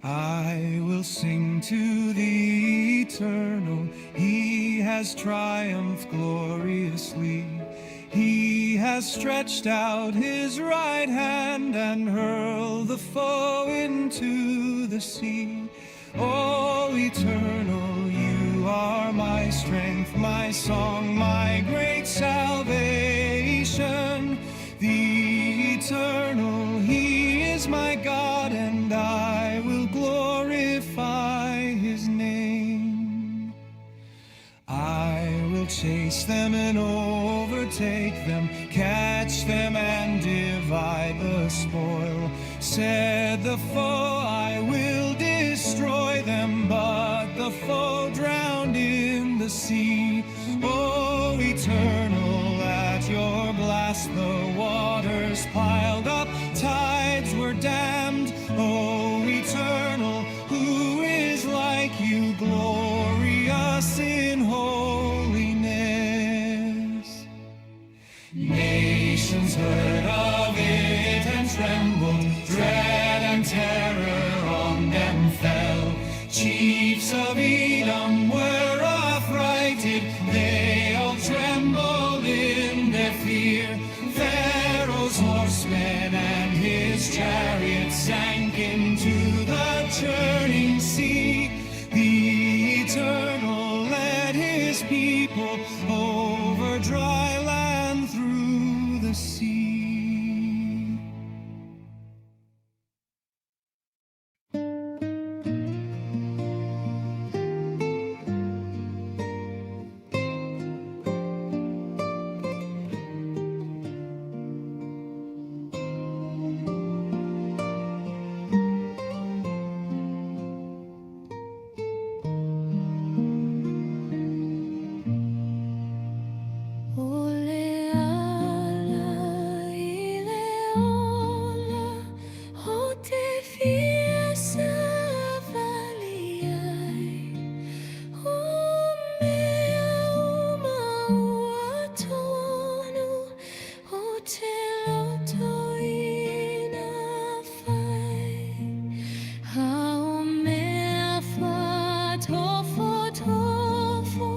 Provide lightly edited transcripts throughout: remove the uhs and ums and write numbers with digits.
I will sing to the Eternal. He has triumphed gloriously. He has stretched out his right hand and hurled the foe into the sea. O Eternal, you are my strength, my song, my great salvation. The Eternal, He is my God, and I will glorify His name. I will chase them and overtake them, catch them and divide the spoil. Said the foe, I will destroy them, but the foe drowned in the sea. O Eternal, at your blast the waters piled up, tides were dammed. O Eternal, who is like you, glorious in holiness? Nations heard of it and trembled, dread and terror on them fell. Chiefs of Edom were affrighted, they all trembled in their fear. Pharaoh's horsemen and his chariots sank into the churning sea. The Eternal led his people over dry land through the sea. O le ala i le ola ou te fia savali ai, O mea uma ua tonu ou te loto ina fai. A o mea fa'atofotofo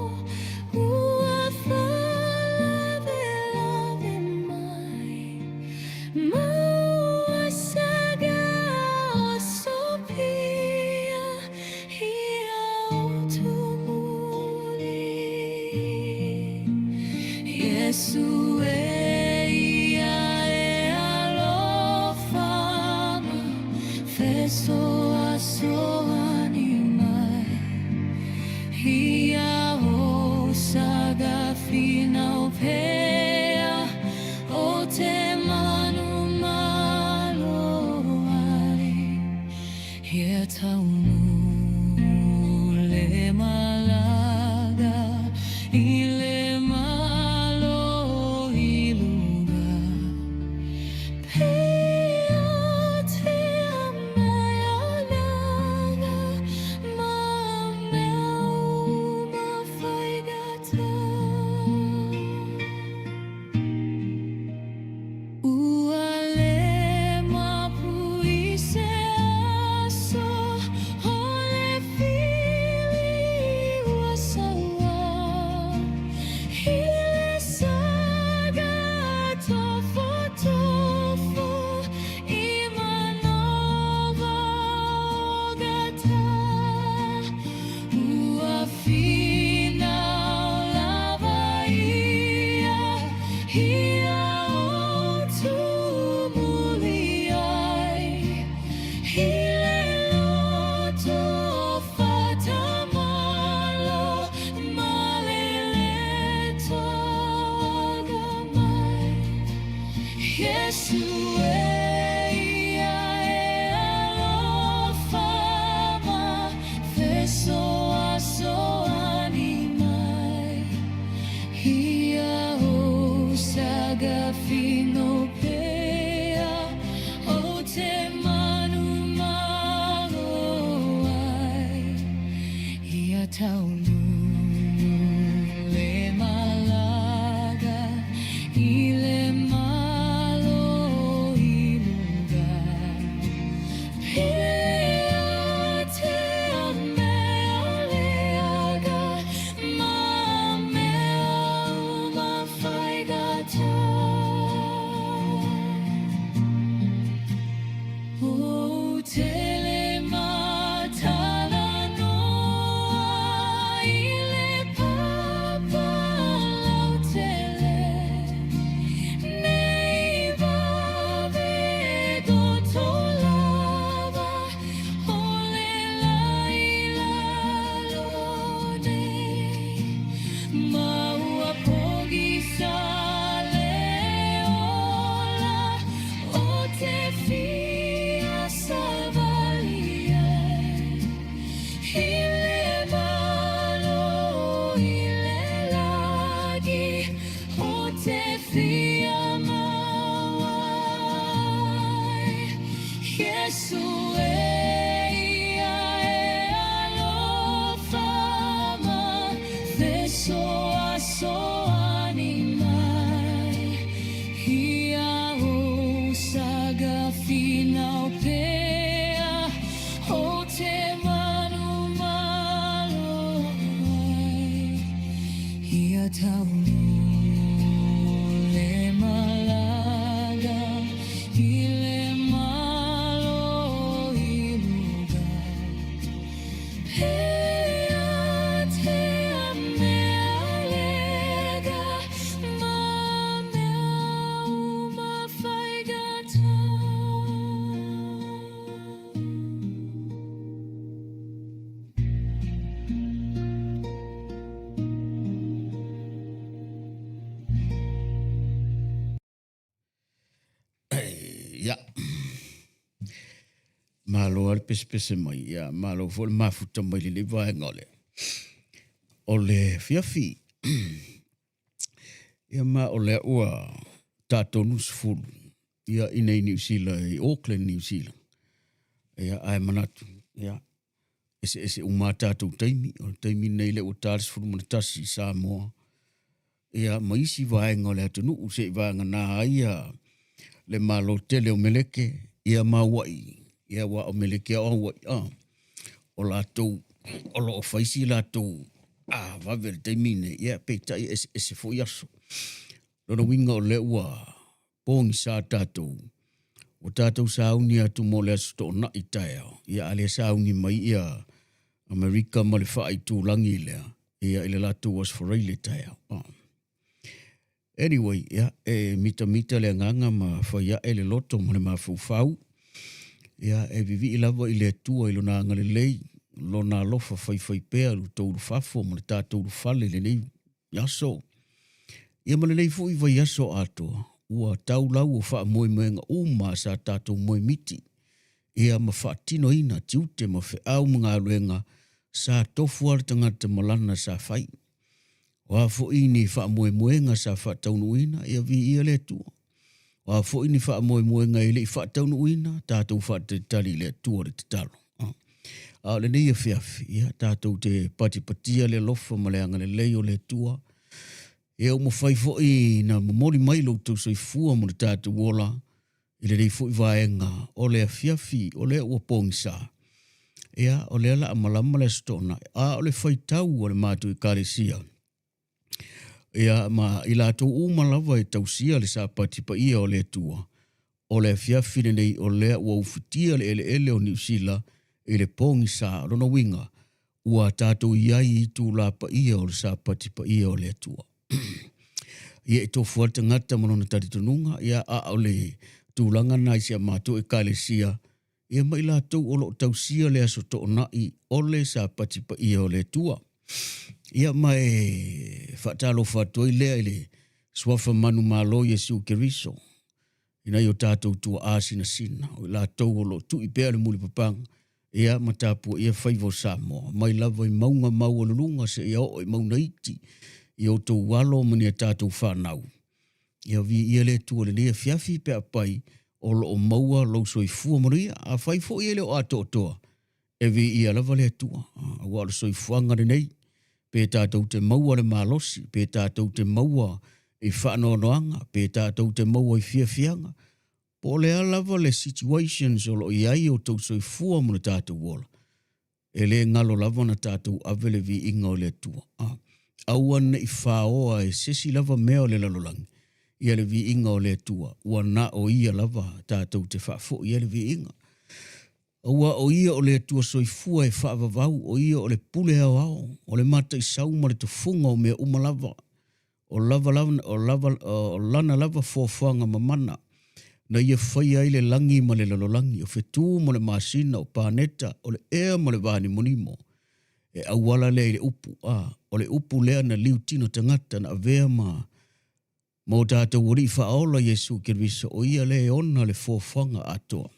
ua fa'alavelave mai, Ma ua saga osopia ia otumuli. Iesu e Ia e alofa ma fesoasoani mai, Ia ou saga finau pea ou te manumalo ai. Ia taunu le malaga i le Malo i luga. Pea tea mai anaga ma mea uma faigata. Ua le mapu i se aso o le fili ua saua, I le saga tofotofo i manova o gata. Ua finau lava ia, ia otumuli ai, I le loto fa'atamalo ma le le toagamai. Iesu e Ia e alofa ma fesoasoani mai, Ia ou saga finau pea ou te manumalo ai. Ia taunu le malaga i le Malo i Finau pea o te manu malo ai Ia taunu le malaga i le malo i luga Pea tea mea lega ma mea uma faigata. Ia. Malo lava le pesepese mai, ia malo foi le mafuta mai lenei vaega o le o le afiafi. Ia ma o lea ua tatonu 10 ia inei Niu Sila i Auckland, Niu Sila. Ia ae manatu, ia eseese uma a tatou taimi. O le taimi lenei lea ua ta le 11 i Samoa, ia ma isi vaega o le atunuu se i vagana ai ia le Malo tele o Meleke ia ma Hawaii. Ia aua o Meleke o Hawaii, o latou o lo o fai si latou vave i le taimi lenei, ia peitai e eseese foi aso. Lona uiga o lea ua pogisa tatou, ua tatou sauni atu mo le Aso Toonai taeao, ia a lea sauni mai ia Amerika ma le faaitulagi lea, ia i le latou Aso Faraile taeao. Anyway, ia, e mitamita le agaga ma fai ae le loto ma le mafaufau, ia, e vivii lava i le Atua i lona agalelei, lona alofa faifaipea i lo outou ulufafo ma le tatou ulufale i lenei aso. Ia ma lenei foi vaiaso atoa, ua tau lau o faamoemoega uma sa tatou moemiti, ia ma faatinoina tiute ma feau ma galuega sa tofu lava le tagata ma lana sa fai. O a foi ni faamoemoega sa faataunuuina, ia viia le Atua. O a foi ni faamoemoega e le i faataunuuina, tatou faatalitali i le Atua le tatalo. A o lenei afiafi, ia tatou te patipatia le alofa ma le agalelei o le Atua. Ia ua mafai foi na momoli mai lo outou soifua mo le tatou ola i lenei foi vaega o le afiafi o lea ua pogisa. Ia, o lea la a malama le Aso Toonai, a o le faitau a le matou Ekalesia, ia ma i latou uma lava e tausia le Sapati paia o le Atua, o le afiafi lenei o lea ua ufitia le eleele o Niu Sila i le pogisa. O lona uiga, ua tatou i ai i itulā paia o le Sapati paia o le Atua. Ia e tofu lava le tagata ma lona talitonuga, ia a o le tulaga lena i si a matou Ekalesia, ia ma i latou o lo o tausia le Aso Toonai o le Sapati paia o le Atua. Ia ma e faatalofa atu ai lea i le suafa manumalo Iesu Keriso, i nai o tatou tuaa sinasina, o i latou o lo o tui pea le mulipapaga, ia ma tapuaia faiva o Samoa, mai lava i mauga maualuluga seia oo i mauna iti, i outou alo ma ni a tatou fanau. Ia viia le Atua i lenei afiafi pe afai o lo o maua lou soifua manuia. Afai foi e le o atoatoa, e viia lava le Atua, aua o le soifuaga lenei, pe tatou te maua le malosi, pe tatou te maua i faanoanoaga, pe tatou te maua i fiafiaga, po o le a lava le situations o lo o i ai o outou soifua ma lo tatou ola, e le galo lava ona tatou ave le viiga o le Atua. Aua ne i faoa e se isi lava mea o le lalolagi ia le viiga o le Atua, ua na o Ia lava tatou te faafoi ai le viiga. Aua o Ia o le Atua soifua e faavavau, o Ia o le pule aoao, o le mataisau ma le tofuga o mea uma lava. O lava lava, o lava, o lana lava foafoaga mamana, na ia faia ai le lagi ma le lalolagi, o fetu ma le masina, o paneta, o le ea ma le vanimonimo. E auala lea i le upu, a, o le upu lea na liutino tagata na avea ma ma o tatou Alii Faaola Iesu Keriso, o ia lea e ona le foafoaga atoa.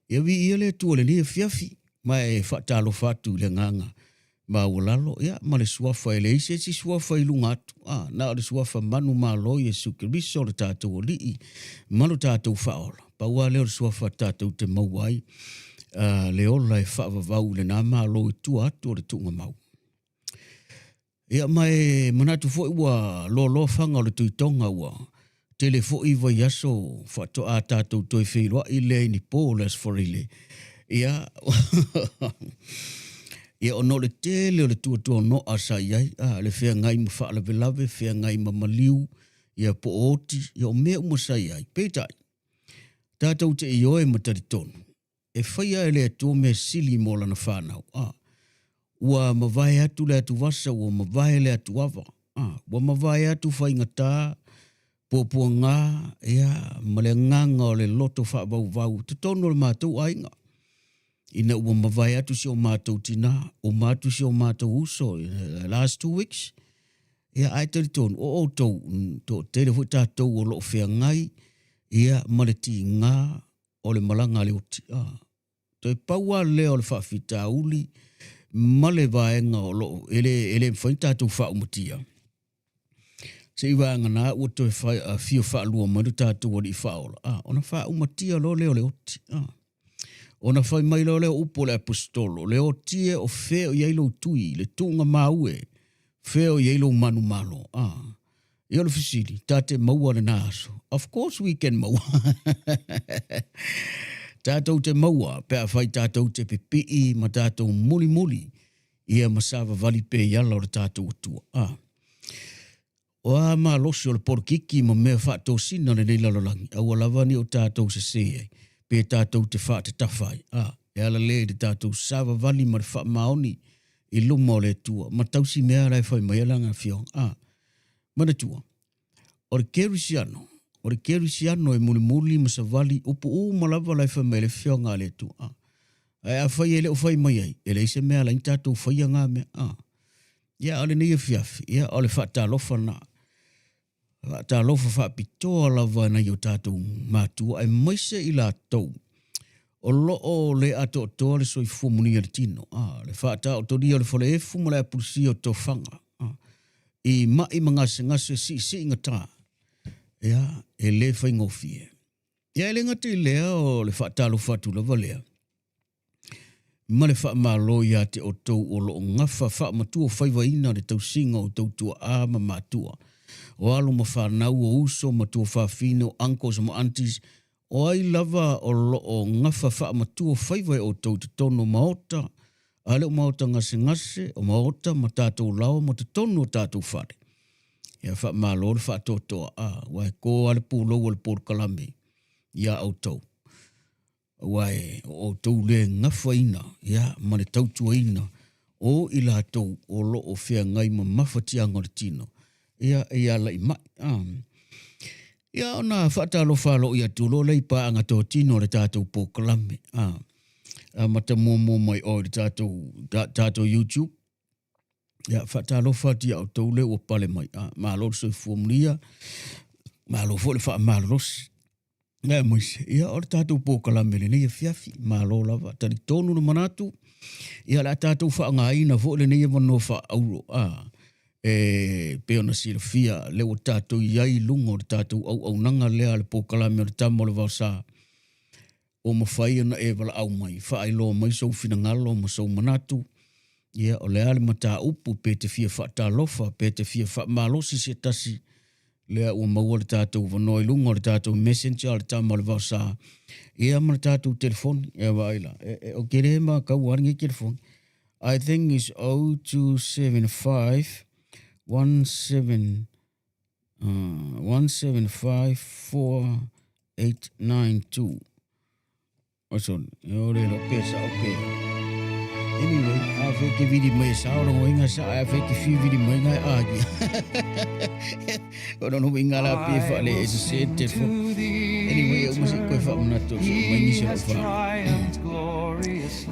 Ia viia le Atua i lenei afiafi, ma e faatalofa atu i le agaga maualalo, ia, ma le suafa e leai se isi suafa i luga atu, a, na o le suafa manumalo Iesu Keriso lo tatou Alii ma lo tatou Faaola. Pau lava lea o le suafa tatou te maua ai le ola e faavavau i lena Malo i tua atu o le tuugamau. Ia, ma e manatu foi ua loaloa faga o le Tuitoga ua Tele foi vaiaso faatoa tatou toe feiloai lea i ni po o le Aso Faraile. Ia, ia ona o le tele o le tuatuanoa sa i ai, a, le feagai ma faalavelave, feagai ma maliu, ia po o oti, ia o mea uma sa i ai. Peitai, tatou te ioe ma talitonu, e faia e le Atua mea sili mo lana fanau. A, ua mavae atu le atuvasa, ua mavae le atuava. A, ua mavae atu faigata, puapuaga, ia, ma le agaga o le loto faavauvau i totonu o le matou aiga. Ina ua mavae atu si o matou tinā, uma atu si o matou uso, last 2 weeks. Ia, ae talitonu, o outou, toatele foi tatou o lo o feagai, ia, ma le tiga o le malaga a le oti. A, toe pau lava lea o le faafitauli ma le vaega o lo o e le, e le mafai ona tatou faaumatia. Se i vagana ua toe fia faalua mai lo tatou Alii Faaola, a, ona faaumatia loa lea o le oti. A, ona fai mai loa lea o upu o le Aposetolo, le oti e o fea o i ai lou tui, le tuuga mau e, fea o i ai lou manumalo. A, ia o le fesili, ta te maua lena aso? Of course we can maua. Tatou te maua pe afai tatou te pipii ma tatou mulimuli ia ma savavali pea i ala o le tatou Atua. A. O a malosi o le polokiki ma mea faatosina o lenei lalolagi, aua lava ne i o tatou sese ai, pe tatou te faatatafa ai. A. E ala lea i le tatou savavali ma le faamaoni i luma o le Atua ma tausi mea la e fai mai ai lana afioga. A. Manatua, o le kerisiano, o le kerisiano e mulimuli ma savali upu uma lava la e fai mai ai le afioga a le Atua. A. Ae afai e le o fai mai ai, e leai se mea ala ai ona tatou faia na mea. A. Ia, o lenei afiafi, ia, o le faatalofa lena. Faatalofa faapitoa lava i nai o tatou matua, aemaise i latou o lo o le atoatoa le soifua munia i le tino, a, le faataotolia o le faleefu ma le apulusia o tofaga, a, i mai ma gasegase siisiigata, ia, e le faigofie. Ia, e le gata i lea o le faatalofa atu lava lea, ma le faamalo ia te outou o lo o gafa faamatuafaivaina le tausiga o outou tuaa ma matua, o alo ma fanau, o uso ma tuafafine, o uncles ma aunties, o ai lava o lo o gafa faamatuafaiva e outou i totonu o maota, a le o maota gasegase, o maota ma tatou laoa ma totonu o tatou fale. Ia faamalo le faatoatoa, a, ua e kō lava le pulou o le polokalame iā outou. Aua e o outou le gafaina, ia, ma le tautuaina o i latou o lo o feagai ma mafatiaga o le tino, ia, e alai mai. A. Ia, ona faatalofa aloaia atu loa lea i paaga totino o le tatou polokalame. A. Amata muamua mai oe i le tatou, tatou YouTube. Ia, faatalofa atu ia outou lea ua pale mai. A, malo le soifua mulia, malo foi le faamalolosi. Aemaise, ia o le tatou polokalame lenei afiafi, malo lava, talitonu le manatu, ia o le a tatou faaaogaina foi lenei avanoa faaauro, a, e pei ona silafia, lea ua tatou i ai i luga o le tatou auaunaga lea a le polokalame o le Tama o le Vaosa, ua mafai ona e valaau mai, faailoa mai sou finagalo ma sou manatu, ia, o le a le mataupu, pe te fia faatalofa, pe te fia faamalosi se tasi, lea ua maua le tatou avanoa i luga o le tatou messenger, le Tama o le Vaosa, ia ma le tatou telefoni. Ia vaai la, e, e, ou te le mataua lava lenei telefoni. I think it's 0275 17 175 4892. O son, e o le lo pe sa o pe. Anyway, a fe ke vili mai sa o longo inga sa, a fe ke fi vili mai ngai a ki. O no inga la pe fa le e se te fo. Anyway, o masi koe fa manato so mai ni se o fa.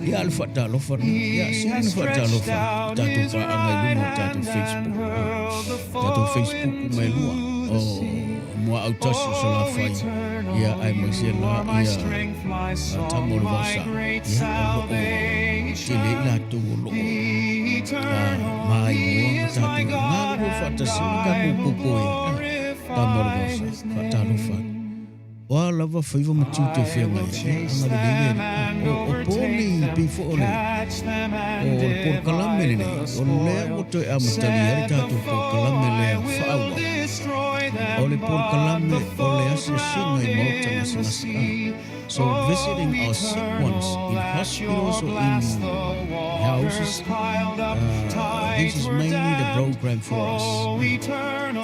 Ia al fa ta lo fa. Ia si na fa ta lo fa. Tatou pa anga i luma o tatou Facebook. Tatou Facebook mai lua. O mua autasi o Salafai, ia aemaise la ia Tama o le Vaosa, ia o lo o tele ai latou o lo o maimoa ma tatou galulue faatasi ma tatou popo ia Tama o le Vaosa, faatalofa atu. O a lava faiva ma tiute e feagai ai, ia agalelei le Alii. O po nei pei foi o le o le polokalame lenei, o lea ua toe amatalia ai le tatou polokalame lea faaauau. O le polokalame o le asiasiga i maota gasegase a. So visiting our sick ones in hospitals or in houses, this is mainly the program for us,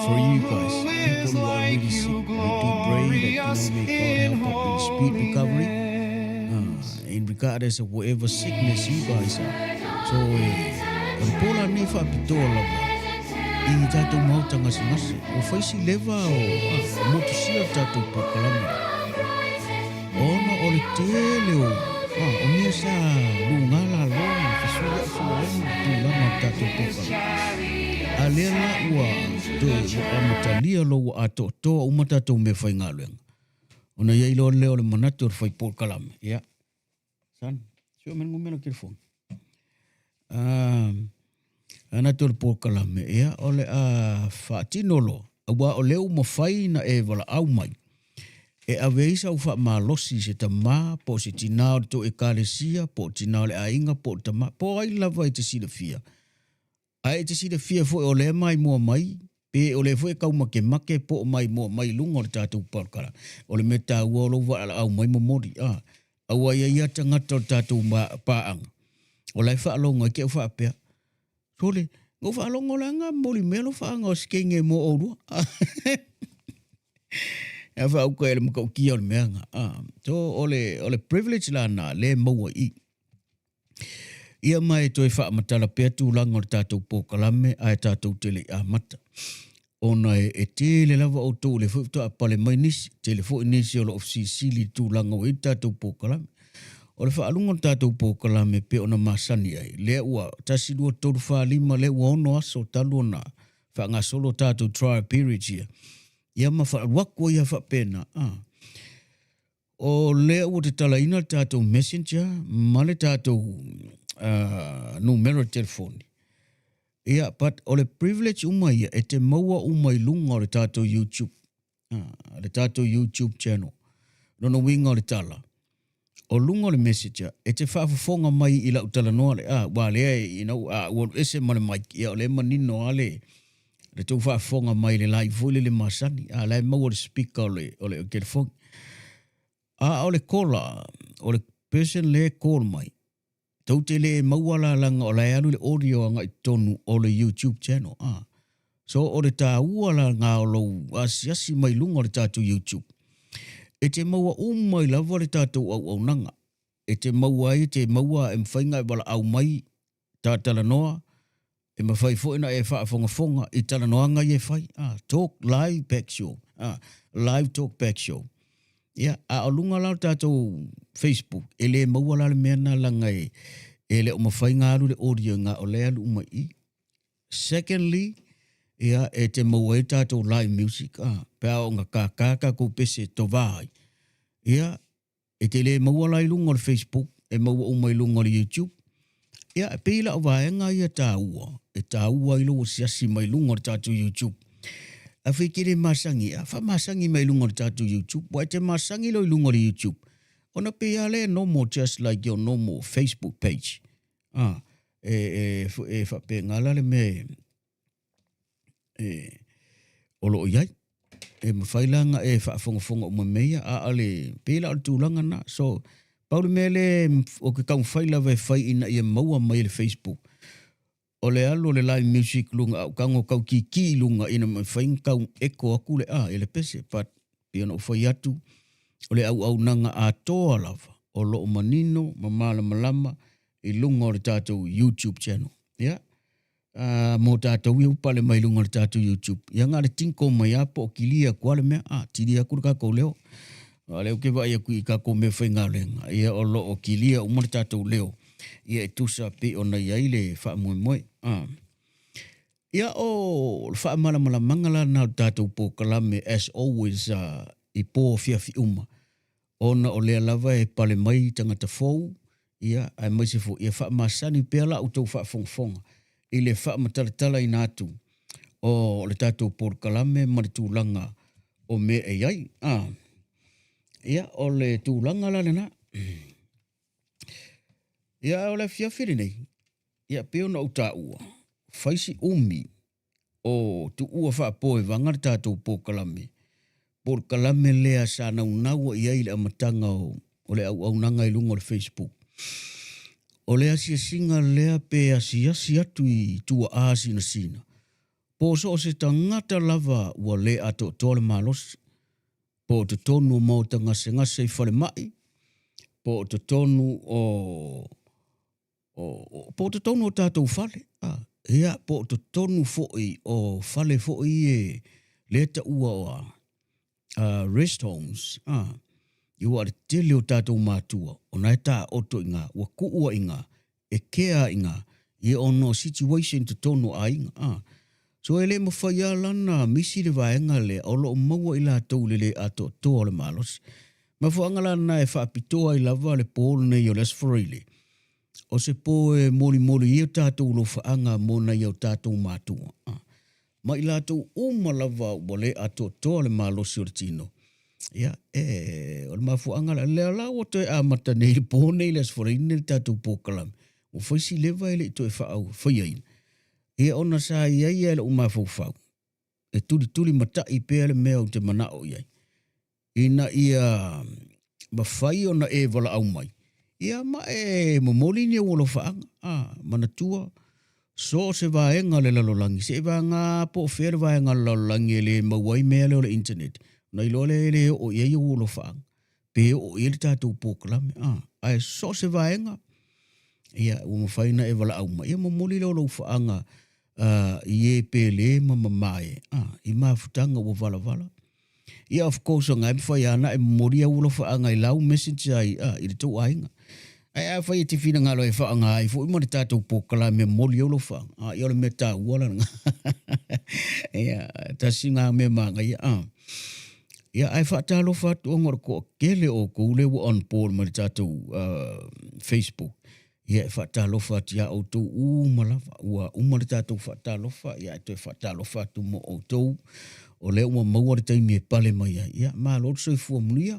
for you guys, people who are really sick. We do pray that may God help up in speed recovery, in regardless of whatever sickness you guys are. So, o le pō la nei faapitoa lava i tatou maota gasegase, ua fai si leva o motusia le tatou polokalame. Ona o le tele o o mea sa luga lalo ma fesuiaʻi feoaiga ma tulaga o le tatou polokalame. A lea la ua toe ua amatalia loa ua atoatoa uma tatou meafaigaluega, ona i ai loa lea o le manatu o le fai polokalame, ia, Son, sio mai le numera o le telefoni. Manatu o le polokalame, ia, o le a faatino loa, aua o lea ua mafai ona e valaau mai e ave ai sau faamalosi i se tama po o se tinā o le tou ekalesia, po o tinā o le aiga, po o le tama, po o ai lava e te silafia. Ae e te silafia foi o lea e maimoa mai, pe o lea foi e tau makemake po o maimoa mai i luga o le tatou palkala. O le mea taua o lou valaau mai momoli, a, aua ia ia tagata o le tatou paaga, o la e faalogo ai ke au faapea, Sole, na ou faalogo la nga momoli mea lo faaga o se kenge mo oulua. E faauka e le matautia o le mea nga. So, o le privilege la na le maua i i. Ia ma e toe faamatala pea tulaga o le tatou polokalame ae tatou te le i amata. Ona e tele lava outou o lea foi faatoa pale mai nisi, tele foi nisi o lo o fesilisili i le tulaga ua i ai le tatou polokalame. O le faaluga o le tatou polokalame pei ona masani ai, lea ua 1, 2, 3, 4, 5, lea ua 6 aso talu ona faagasolo tatou trial periods ia, ia ma faalu atu ai lava faapena. O lea ua tatalaina le tatou messenger ma le tatou numera telefoni. Ia, but o le privilege uma ia e te maua uma i luga o le tatou YouTube, le tatou YouTube channel. Lona uiga o le tala, o luga o le messenger, e te faafofoga mai i lau talanoa le, aua lea, you know, a ua alu ese ma le mic, ia o lea e manino lava le, le tou faafofoga mai i le live foi lele masani, a la e maua le speaker o le, o le telefoni. A o le kola, o le person le call mai, tou te le maua la laga o la e alu le audio agai totonu o le YouTube channel. A. So o le taua la nga o lou asiasi mai luga o le tatou YouTube, e te maua uma ai lava le tatou auaunaga. E te maua ai, e te maua e mafai ona e valaau mai ta talanoa, e mafai foi ona e faafogafoga i talanoaga ia e fai, talk live back show, live talk back show. Ia, a o luga la o le tatou Facebook, e le maua la le mea na laga e, e le o mafai ona alu le audio i ga o lea e alu uma i i. Secondly, ia, e te maua ai tatou live music, pe a oo ina kākā tatou pese e tovā ai, ia, E te le maua la i luga o le Facebook, e maua uma i luga o le YouTube. Ia, e pei la o vaega ia taua, e taua ai lou asiasi mai luga o le tatou YouTube. Afai e te le masani, a faamasani mai luga o le tatou YouTube, ua e te masani loa i luga o le YouTube, ona pei lava lea e normal just like your normal Facebook page. Ah, e, e, e faapena la le mea e, e, o lo o i ai. E mafai la ona e faafogafoga uma mea ia, a o le, pei la o le tulaga lena. So, pau le mea lea ou te taumafai lava e fai ina ia maua mai e le Facebook, o le alu o le live music luga, a ou tago tau kiki i luga ina mafai ona tau echo atu le a i le pese. But, pei ona ou fai atu, o le auaunaga atoa lava o lo o manino ma malamalama i luga o le tatou YouTube channel. Yeah. Mo tatou ia ua pale mai luga o le tatou YouTube. Ia na o le tinko mai lava po o kili atu lava le mea, a, tili atu le tatou leo. A o lea ou te vaai atu i tatou meafaigaluega, ia o lo o kilia uma le tatou leo, ia e tusa pei ona i ai le faamoemoe. A. Ia o le faamalamalamaga la lena o le tatou polokalame as always i po afiafi uma, ona o lea lava e pale mai tagata fou, ia, aemaise foi ia faamasani pea la outou faafogafoga i le faamatalatalaina atu o le tatou polokalame ma le tulaga o mea e i ai. A, ia, o le tulaga la lena. Ia, o le afiafi lenei, ia, pei ona ou taua, fai si umi. o tuua faapoevaga le tatou polokalame, polokalame lea sa naunaua i ai i le amataga o, o le auaunaga i luga o le Facebook. O le asiasiga lea pe asiasi atu i tuaa sinasina, po o so o se tagata lava ua le atoatoa le malosi, po o totonu o maota gasegase i falemai, po o totonu o o, po o totonu o tatou fale, a, ia, po o totonu foi o fale foi e lea taua o a, a rest homes, a, i ua le tele o tatou matua, ona e taoto i ngā, ua kuua i ngā, e kea i ngā, ia ona o situation totonu o aiga, a. So e le mawhai a lana misi le vaega lea o loo maua i latou le le atoatoa o le malosi. Mafuaaga la lena e faapitoa ai lava le po lenei o le Aso Faraile, o se po e molimoli ai o tatou alofaaga mo nai o tatou matua, ma i latou uma lava ua le atoatoa le malosi o le tino. Ia, e, o le mafuaaga la, lea la ua toe amata nei i le po nei le Aso Faraile le tatou polokalame, ua fai si leva e le i toe faafaiaina. Ia ona sa i ai ia i lou mafaufau, e tulituli matai pea le mea ou te manao i ai, ina ia mafai ona e valaau mai, ia ma e momoli ni ou alofaaga. A, manatua, so o se vaega o le lalolagi, seivaga po o fea le vaega o le lalolagi e le maua ai mea lea o le internet, ona iloa lea e le oo i ai ou alofaaga, pe oo i ai le tatou polokalame. A, ae so o se vaega, ia, ua mafai ona e valaau mai, ia momoli lea o lou faaga i e pele ma mamae, a, i mafutaga ua valavala. Ia, of course, o ngai mawhai ana e momoli au alofaaga i lau message ai, a, i le tou aiga. Ae afai e te finagalo e faaaoga ai foi ma le tatou polokalame e momoli au alofaaga, a, ia o le mea taua la lena. Ia, tasi ngā mea manaia, a. Ia, ae faatalofa atu ona o le toatele o outou lea ua on board mai le tatou Facebook. Ia, e faatalofa atu iā outou uma lava. Ua uma le tatou faatalofa, ia, ae toe faatalofa atu mo outou. O lea ua maua le taimi e pale mai ai. Ia, malo le soifua manuia,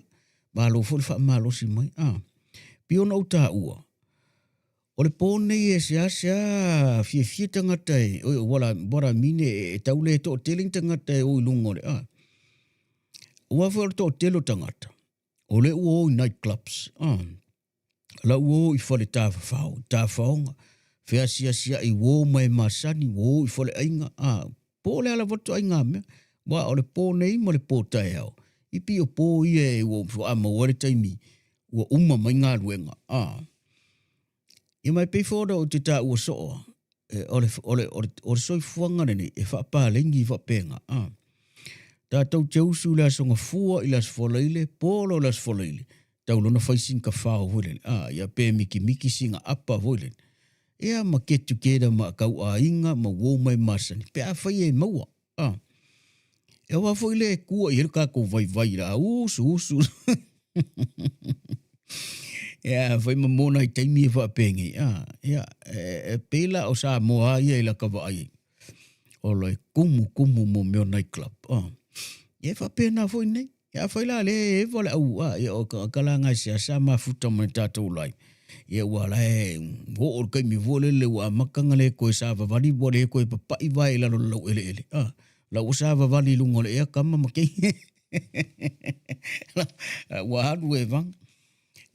malo foi le faamalosi mai. A, pei ona ou taua, o le po nei e seasea fiafia tagata e, oi, what I, what I mean, e, e tau le toatele ni tagata e o i luga o le, a. Aua foi o le toatele o tagata, o lea ua o i night clubs, a. La ua o i fale tafafao, tafaoga, feasiasia'i uo ma e masani, ua o i faleaiga, a, po o le a lava ituaiga mea. Aua o le po nei ma le po taeao, i pei o po ia e ua faatoa maua ai le taimi ua uma mai galuega, a. Ia ma e pei foi ona ou te taua soo lava, e, o le, o le, o le, o le soifuaga lenei e faapaleni faapena, a. Tatou te usu i le Aso Gafua i le Aso Faraile, po loa le Aso Faraile, tau loa ona fai sina tafao foi lele, a, ia pe mikimiki sina apa foi lele. Ia ma get together ma kau aiga ma uo mai masani, pe afai e maua, a. E aua foi le kua i ai le tatou vaivai la, usu usu. Ia, fai ma mona i taimi e faapenei, a, ia, e, e pei la o Samoa ia i laka vaai, o lo e kumu kumu mo mea o night club, a. Ia e faapena foi nei. Ia afai la le eva le au, a, ia o ka, ka la ngai sea sa mafuta mai tatou lai. Ia ua la e oo le taimi foi lele ua amata ona le toe savavali ua le toe papai vae i lalo o le laueleele. A, la ua savavali i luga o le ea tama ma keiki. Ua alu e vaga.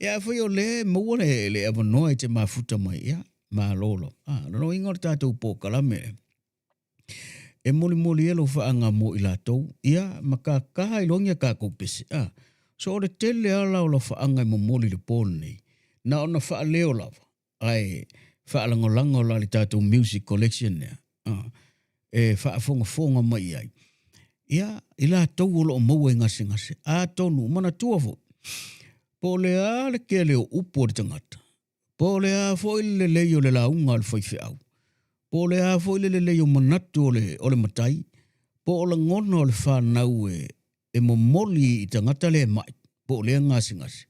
Ia afai o lea e maua le, le avanoa e te mafuta mai, ia, malo lava. A, o lona uiga o le tatou polokalame lea, e molimoli ai lou faaga mo i latou, ia, ma kakaha i logi a tatou pese. A, so o le tele ala o lau faaga e momoli i le po lenei, na ona faaleo lava, ae faalagolago la i le tatou music collection lea, a, e faafogafoga mai i ai. Ia, i latou o lo o maua i gasegase, atonu, manatua foi, po o le a le tele o upu a le tagata, Po o le a foi le lelei o le lauga a le faifeau, po o le a foi le lelei o manatu o le, o le matai, po o lagona o le fanau e, e momoli i tagata le mai, po o lea gasegase.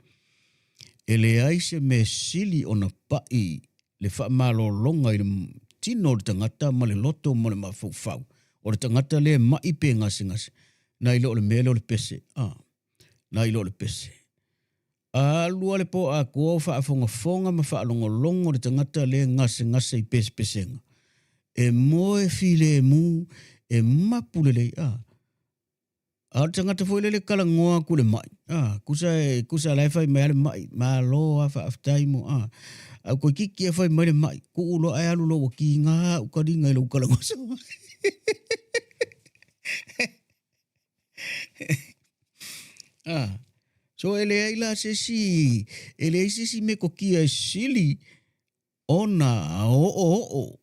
E leai se mea sili ona pai le faamalologa i le tino o le tagata ma le loto ma le mafaufau o le tagata le mai pe gasegase, nai lo o le mea lea o le pese. Ah, nai lo o le pese. A alu lava le po atoa o faafogafoga ma faalogologo le tagata lea e gasegase i pesepesega, e moe filemu, E mapu lelei, a. A o le tagata foi lele talanoa atu le mai, a, kusa e, kusa la e fai mai le mai, malo a faafetai mo, a. A toeitiiti e fai mai le mai, tuu loa ae alu loa ua kiga au taliga i lou talanoa soo. A, so e leai la se isi, e leai se isi metotia e sili ona oooo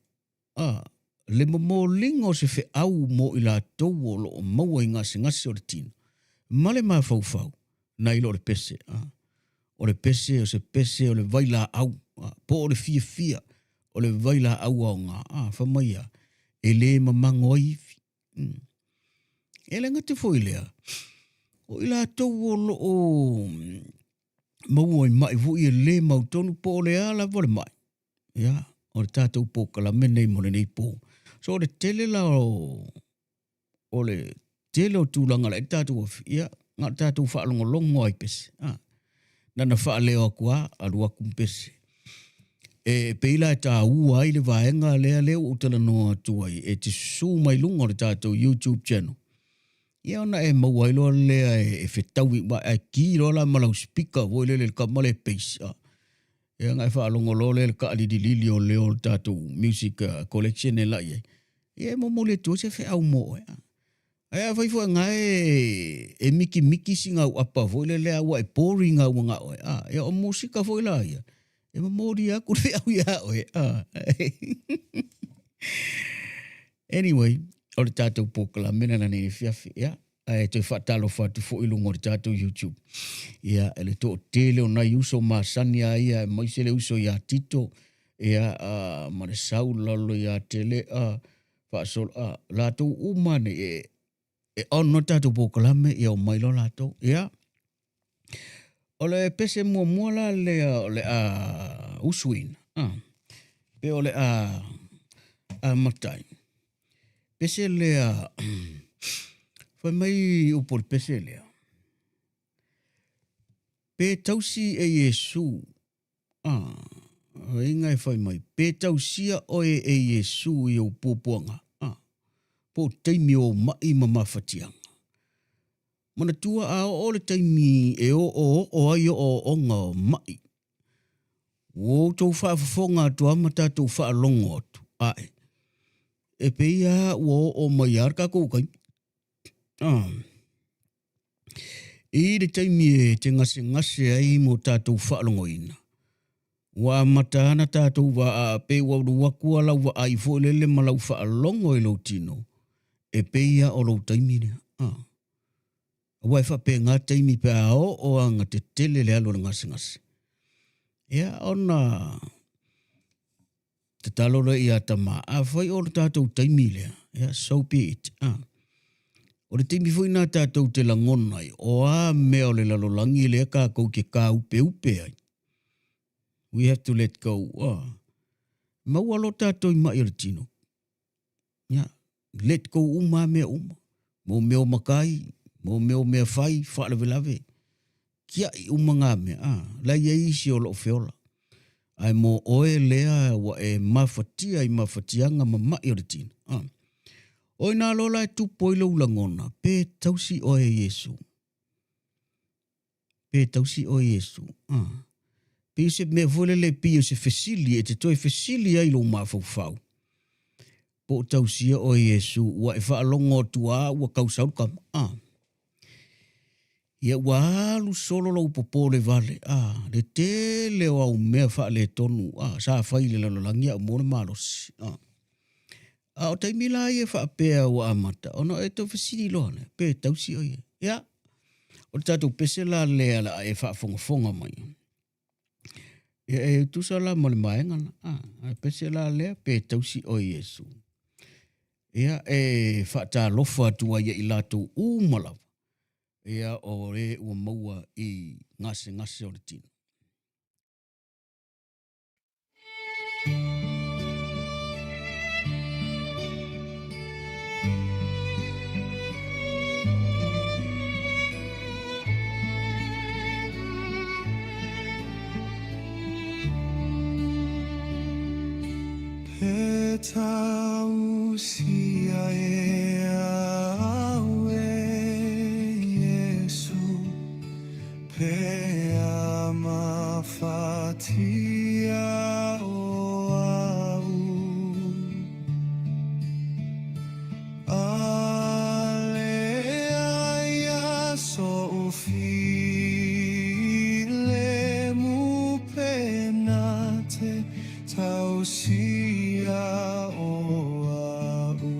a, le momoliga o se feau mo i latou o lo o maua i gasegase o le tino ma le mafaufau nai lo le pese. A, o le pese o se pese o le vailaau, a, po o le fiafia o le vailaau aoga, a, fai mai ia, e le mamago ai ivi. E le gata foi i lea, o i latou o lo o maua i mai foi e le mautonu po o le a lava le mai. Ia, o le tatou polokalame nei mo lenei po. So o le tele la o le tele o tulaga la i tatou afi, ia, na o tatou faalogologo ai pese. Ah, nana faaleo atu a, alu atu ma pese. E pei la e taua ai le vaega lea lea ua ou talanoa atu ai, e te susu mai luga o le tatou YouTube channel. Ia ona e maua ai loa lea e fetaui, ae ki loa la ma lau speaker foi lele le kama le bass. Ah. Ia ona e faalogo loa lea i le taalililili o leo o le tatou music collection e lai ai. Ia e momoli atu ai se feau mo oe. Ae afai foi na e mikimiki sina au apa foi lele a ua e boring a ua na oe. Ah, ia o musika foi la ia. E momoli atu le feau ia oe. Ah. Anyway, o le tatou polokalame lena nei afiafi. Ia, ae toe faatalofa atu foi i luga o le tatou YouTube. Ia, e le toatele o nai uso masani a ia, aemaise le uso ia Tito, ia, ma le sau lalo ia Tele'a, faasolo, latou uma nei, e on loa le tatou polokalame, ia omai loa latou. Ia, o le pese muamua la lea o le a usuina, pe o le a amata ai. Pese lea, fai mai upu o le pese lea, pe tausi e Iesu, inga e fai mai, pe tausia oe e Iesu i ou puapuaga, po o taimi o ou mai ma mafatiaga. Manatua a oo le taimi e oooo ai ooooga o mai, ua outou faafofoga atu lava ma tatou faalogo atu, ae, e pei lava ua oo mai lava le tatou taimi. I le taimi e te gasegase ai mo tatou faalogoina, ua amata ana tatou vaa pei ua alu atu a lau vaai foi lele ma lau faalogo i lou tino, e pei lava o lou taimi lea. Aua e faapena taimi pe a oo aga tetele le alu o le gasegase. Ia, ona tatalo lea ia Tama, afai o le tatou taimi lea, ia, so be it. O le taimi foi na tatou te lagona ai, o a mea o le lalolagi lea tatou te tāupeupe ai. We have to let go. Maua loa tatou i mai o le tino. Ia, let go uma a mea uma. Mo mea o matai, mo mea o mea fai, faalavelave. Tiai uma ngā mea, a, la i ai isi o loo feola. Ae mo oe lea ua e mafatia i mafatiaga ma mai o le tino. A. O ina loa la e tupu ai lou lagona, pe tausi oe e Iesu. Pe tausi oe Iesu. A. Pei o se mea foi lele pei o se fesili e te toe fesili ai lou mafaufau. Po o tausia oe Iesu ua e faalogo atu a ua tau sau le kama. A. Ia ua alu solo lou popole vale, a, le tele o au mea faaletonu, a, sa fai i le lalolagi a ua maua le malosi. A. A o taimi la ia faapea ua amata, ona e toe fesili loa lea, pe tausi o ia. Ia, o le tatou pese la lea la e faafogafoga mai. Ia e tusa la ma le vaega la, a, a pese la lea pe tausi oe Iesu. Ia e faatalofa atu ai ia i latou uma lava, ia o e ua maua i gasegase o le tino. Pe tausia e. Pea mafatia o au Ale aia so'u filemu Pena te tausia o au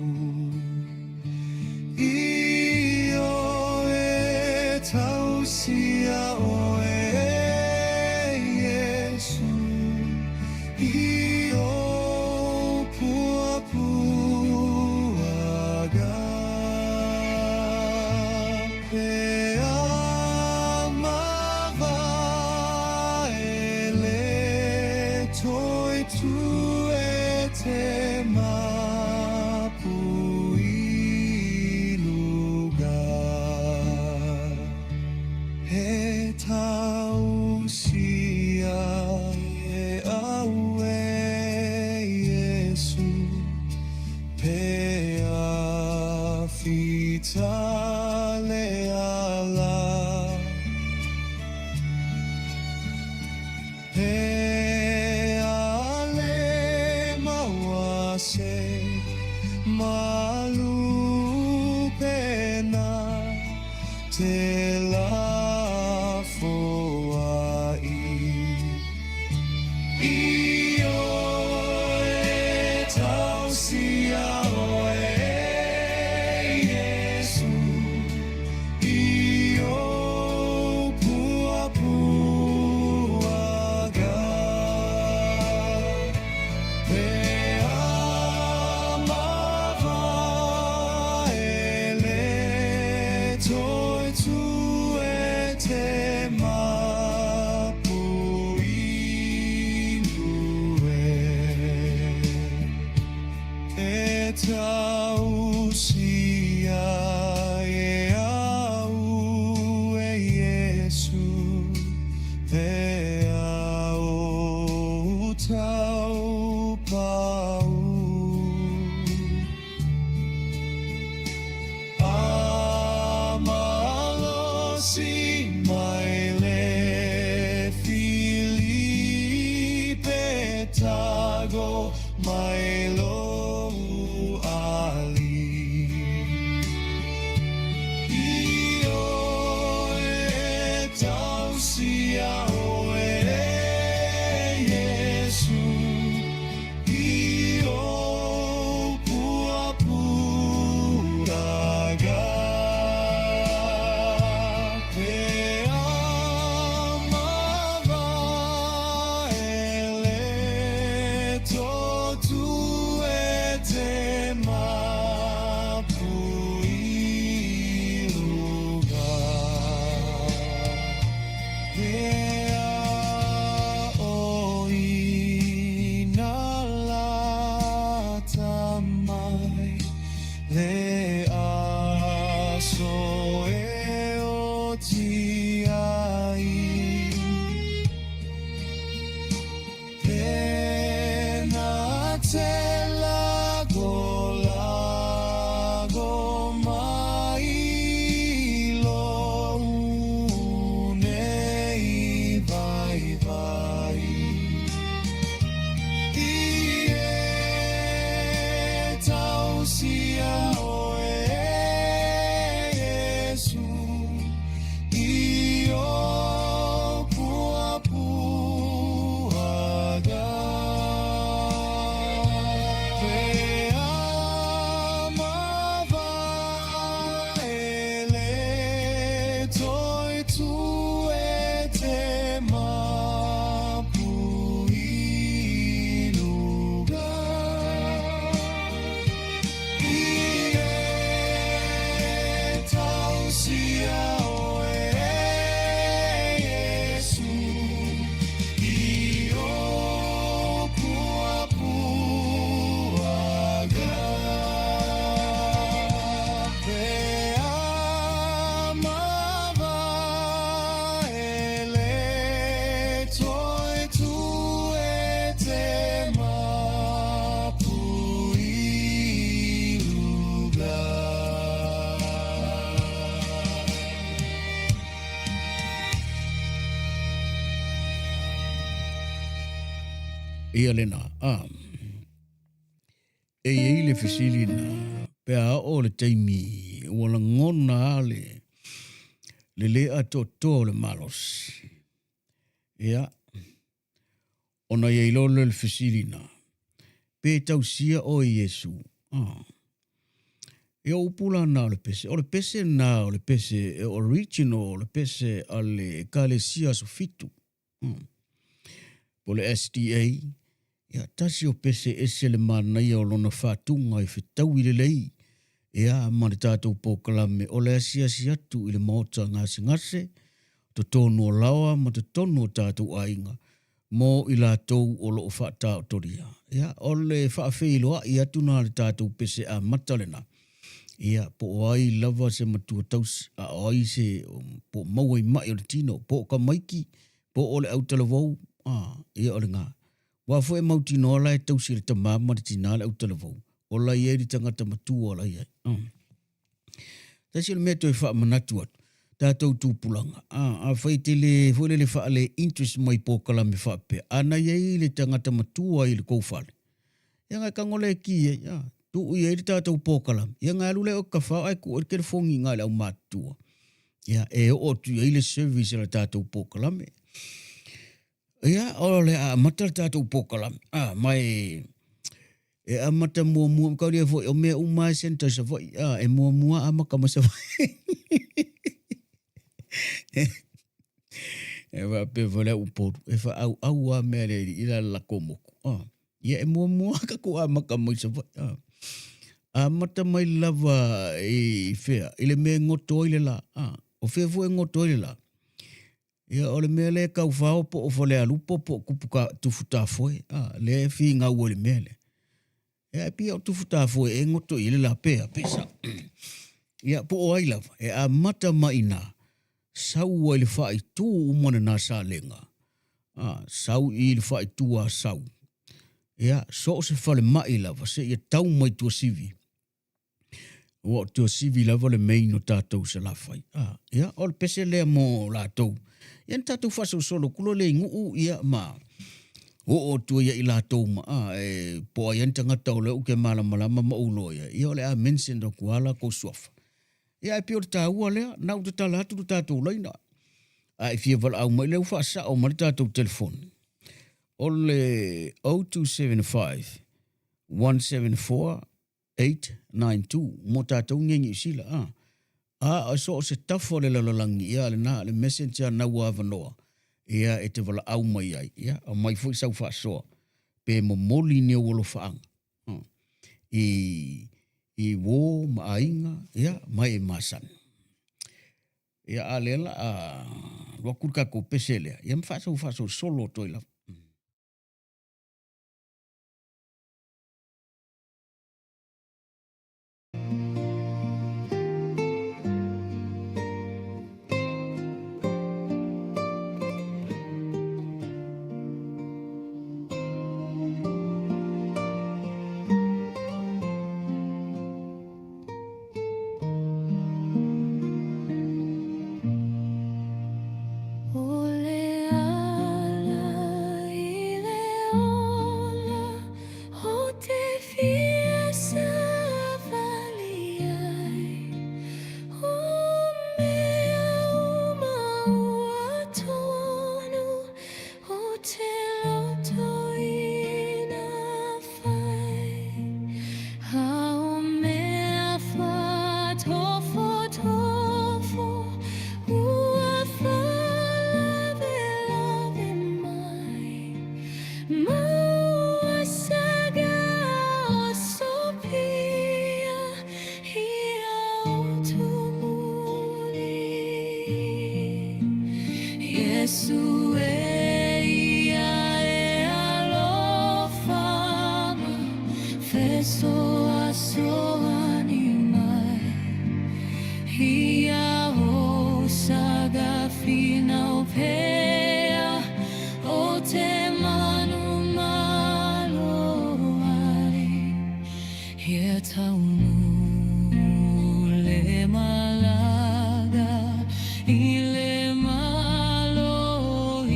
I oe tausia oe e Iesu I o puapuaga Pe a mavae le toi tu e te mapu i luga. He tausia e au e Iesu, pe a fita le ala. Pe a le maua se malu pena te lafo ai. I oe tausia oe e Iesu, i o puapuaga. Pe a mavae le toi tu e te mapu inu e. E tausia e au e Iesu, pe a o tau pau. A malosi mai le Filipe tago mai lo ali. I oe tausia oe e Iesu, i o puapuaga. Pe a mavae le totu e te mapu i luga. Pe a o i na lata mai le aso e oti ai. Pena te lago lago mai lo nei. Ia lena, a. E i ai le fesili na, pe a oo le taimi ua lagona a le le le atoatoa o le malosi. Ia, ona i ai loa lea o le fesili na, pe tausia oe e Iesu? A. Ia o upu la na o le pese, o le pese na o le pese e original o le pese a le Ekalesia Aso Fitu. Po o le SDA, ia tasi o pese ese le manaia o lona faatuga e fetaui lelei ia ma le tatou polokalame o le asiasi atu i le maota gasegase, totonu o laoa ma totonu o tatou aiga mo i latou o lo o faataotolia. Ia, o le faafeiloai atu na le tatou pese amata lena. Ia, po o ai lava se matua tausi, a o ai se, po o maua i mai o le tino, po o tamaiti, po o le autalavou, a, ia o lena. Aua foi e mautinoa la e tausi e le tamā ma le tinā le autalavou, o la i ai le tagata matua o la i ai. Tasi o le mea toe faamanatu atu, tatou tupulaga, a, afai e te le foi lele faale interest mai polokalame faapea, a na i ai le tagata matua i le tou fale, ia na e tago lea e ki ai, a, tuu i ai le tatou polokalame, ia na alu lea i o i tafao ae tuu ai le telefoni i ina i le aumatutua, ia e oo atu i ai le service a le tatou polokalame. Ia, o le a amata le tatou polokalame, a, ma e, e amata muamua, kaulia foi, o mea uma e centre i Savaii, a, e muamua amata mai Savaii. E faapea foi le au Upolu, e faaauau lava mea a le alii la le latou motu. A, ia e muamua tatou amata mai Savaii. A, amata mai lava i fea, i le mea e goto ai le la. A, o fea foi e goto ai le la? Ia, o le mea lea e tau fao po o Falealupo po o Tupu Tufutafoe, a, lea e finau ai i le mea lea. Ia, e pei o Tufutafoe e goto i ai le lapea, pe sao. Ia, po o ai lava, e amata mai i ina, sau ai le faaitu uma lena salega, a, sau i le faaitu Asau. Ia, so o se falemai lava seia tau mai Tuasivi, Ua o Tuasivi lava le main o tatou i Salafai. Ah, ia, o le pese lea mo latou. Ia na tatou faasolosolo atu loa lea i Nuu, ia, ma oo atu ai ia i latou ma, ah, e, po o ai lava ni tagata o lea ou te malamalama ma ou iloa i ai, ia o le a mention atu lava latou suafa. Ia ae pei o le taua lea, na ou tatala atu le tatou laina. A e fia valaau mai, lea ua faasao mai le tatou telefoni. O le 0275 174 892 mo tatou nei Niu Sila a a so o se tafa o le lalolagi ia lena le message a nau avanoa ia e te valaau mai ai ia aumai foi sau faasoa pe momoli ni ou alofaaga i i uō ma aiga ia mai e masani. Ia a lea la a alu atu le tatou pese lea ia ma faasau faasolosolo atu ai lava. O le ala i le ola o te fia savali ai, O mea uma ua tonu o te loto ina whai. A o mea whātofotofo ua whalavelave mai. Maua saga o Sophia i Aotumuli. Iesu e ia e alofa ma fesoasoani mai. Ia o saga finau pea o te manu malo ai. He taunu le malaga i le malo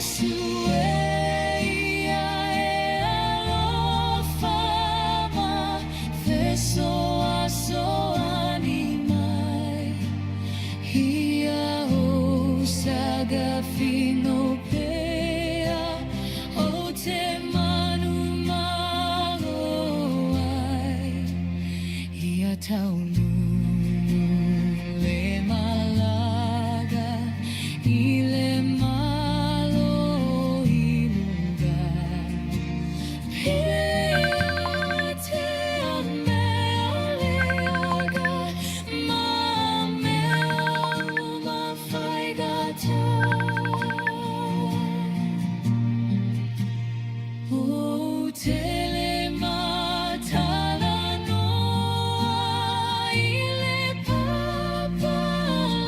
Iesu e ia e alofa ma fesoasoani mai. Ia o sagafino pea o te manumalo ai. Ia taunuu le malaga i le malo i luga. Pea te mea leaga ma mea uma faigata. O te le matalanoa i le papa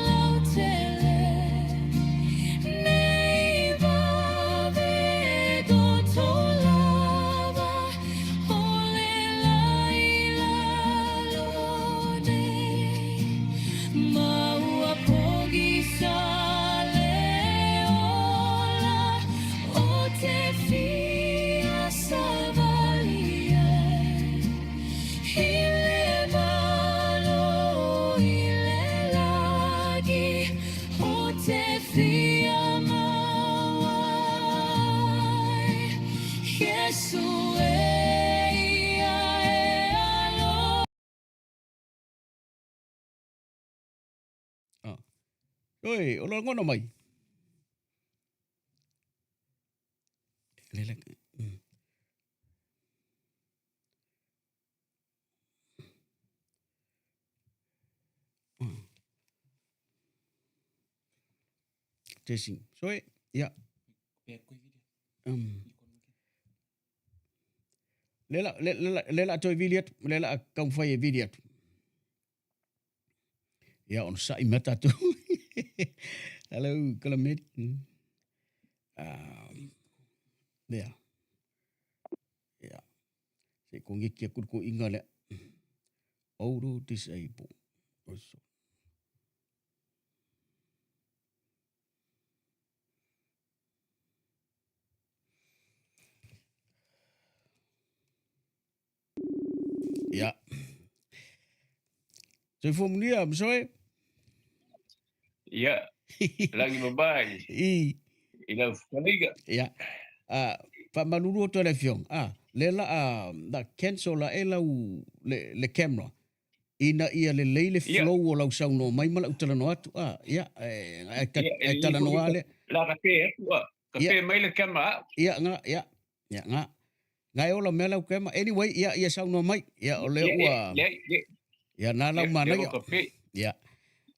lautele, nei vave goto lava o le la i lalo nei. Ma ua pogisa le ola o te fia savali ai. I le malo i le lagi o te fia maua ai. Iesu e ia e alo. Ah. Oi, o lagona mai. Le la. Testing. Sorry. Yeah. Um. Le la le le le la toi vili atu, le la taumafai e vili atu. Ia ona sa'i mai tatou. Hello, Kalamedi. Ah, yeah. Yeah. Se ko ngeki aku ko inga le. Auto disable. Also. Ia. Soifua manuia, Masoe. Ia, lagi babai. I. I lau fetalaiga. Ia. Ah, faamalulu atu le afioga. Ah, le la ah, la cancel la e lau le, le camera. Ina ia lelei le flow o lau saunoa mai ma lau talanoa atu. Ah, ia, e, e, e, e talanoa le. La ka pe atu ah. Ka pe mai le camera. Ia, nga, ia. Ia, nga. Nga e ola mea lau kema. Anyway, ia, ia saunoa mai. Ia, o lea ua... Ia, nā lau manaia. Ia,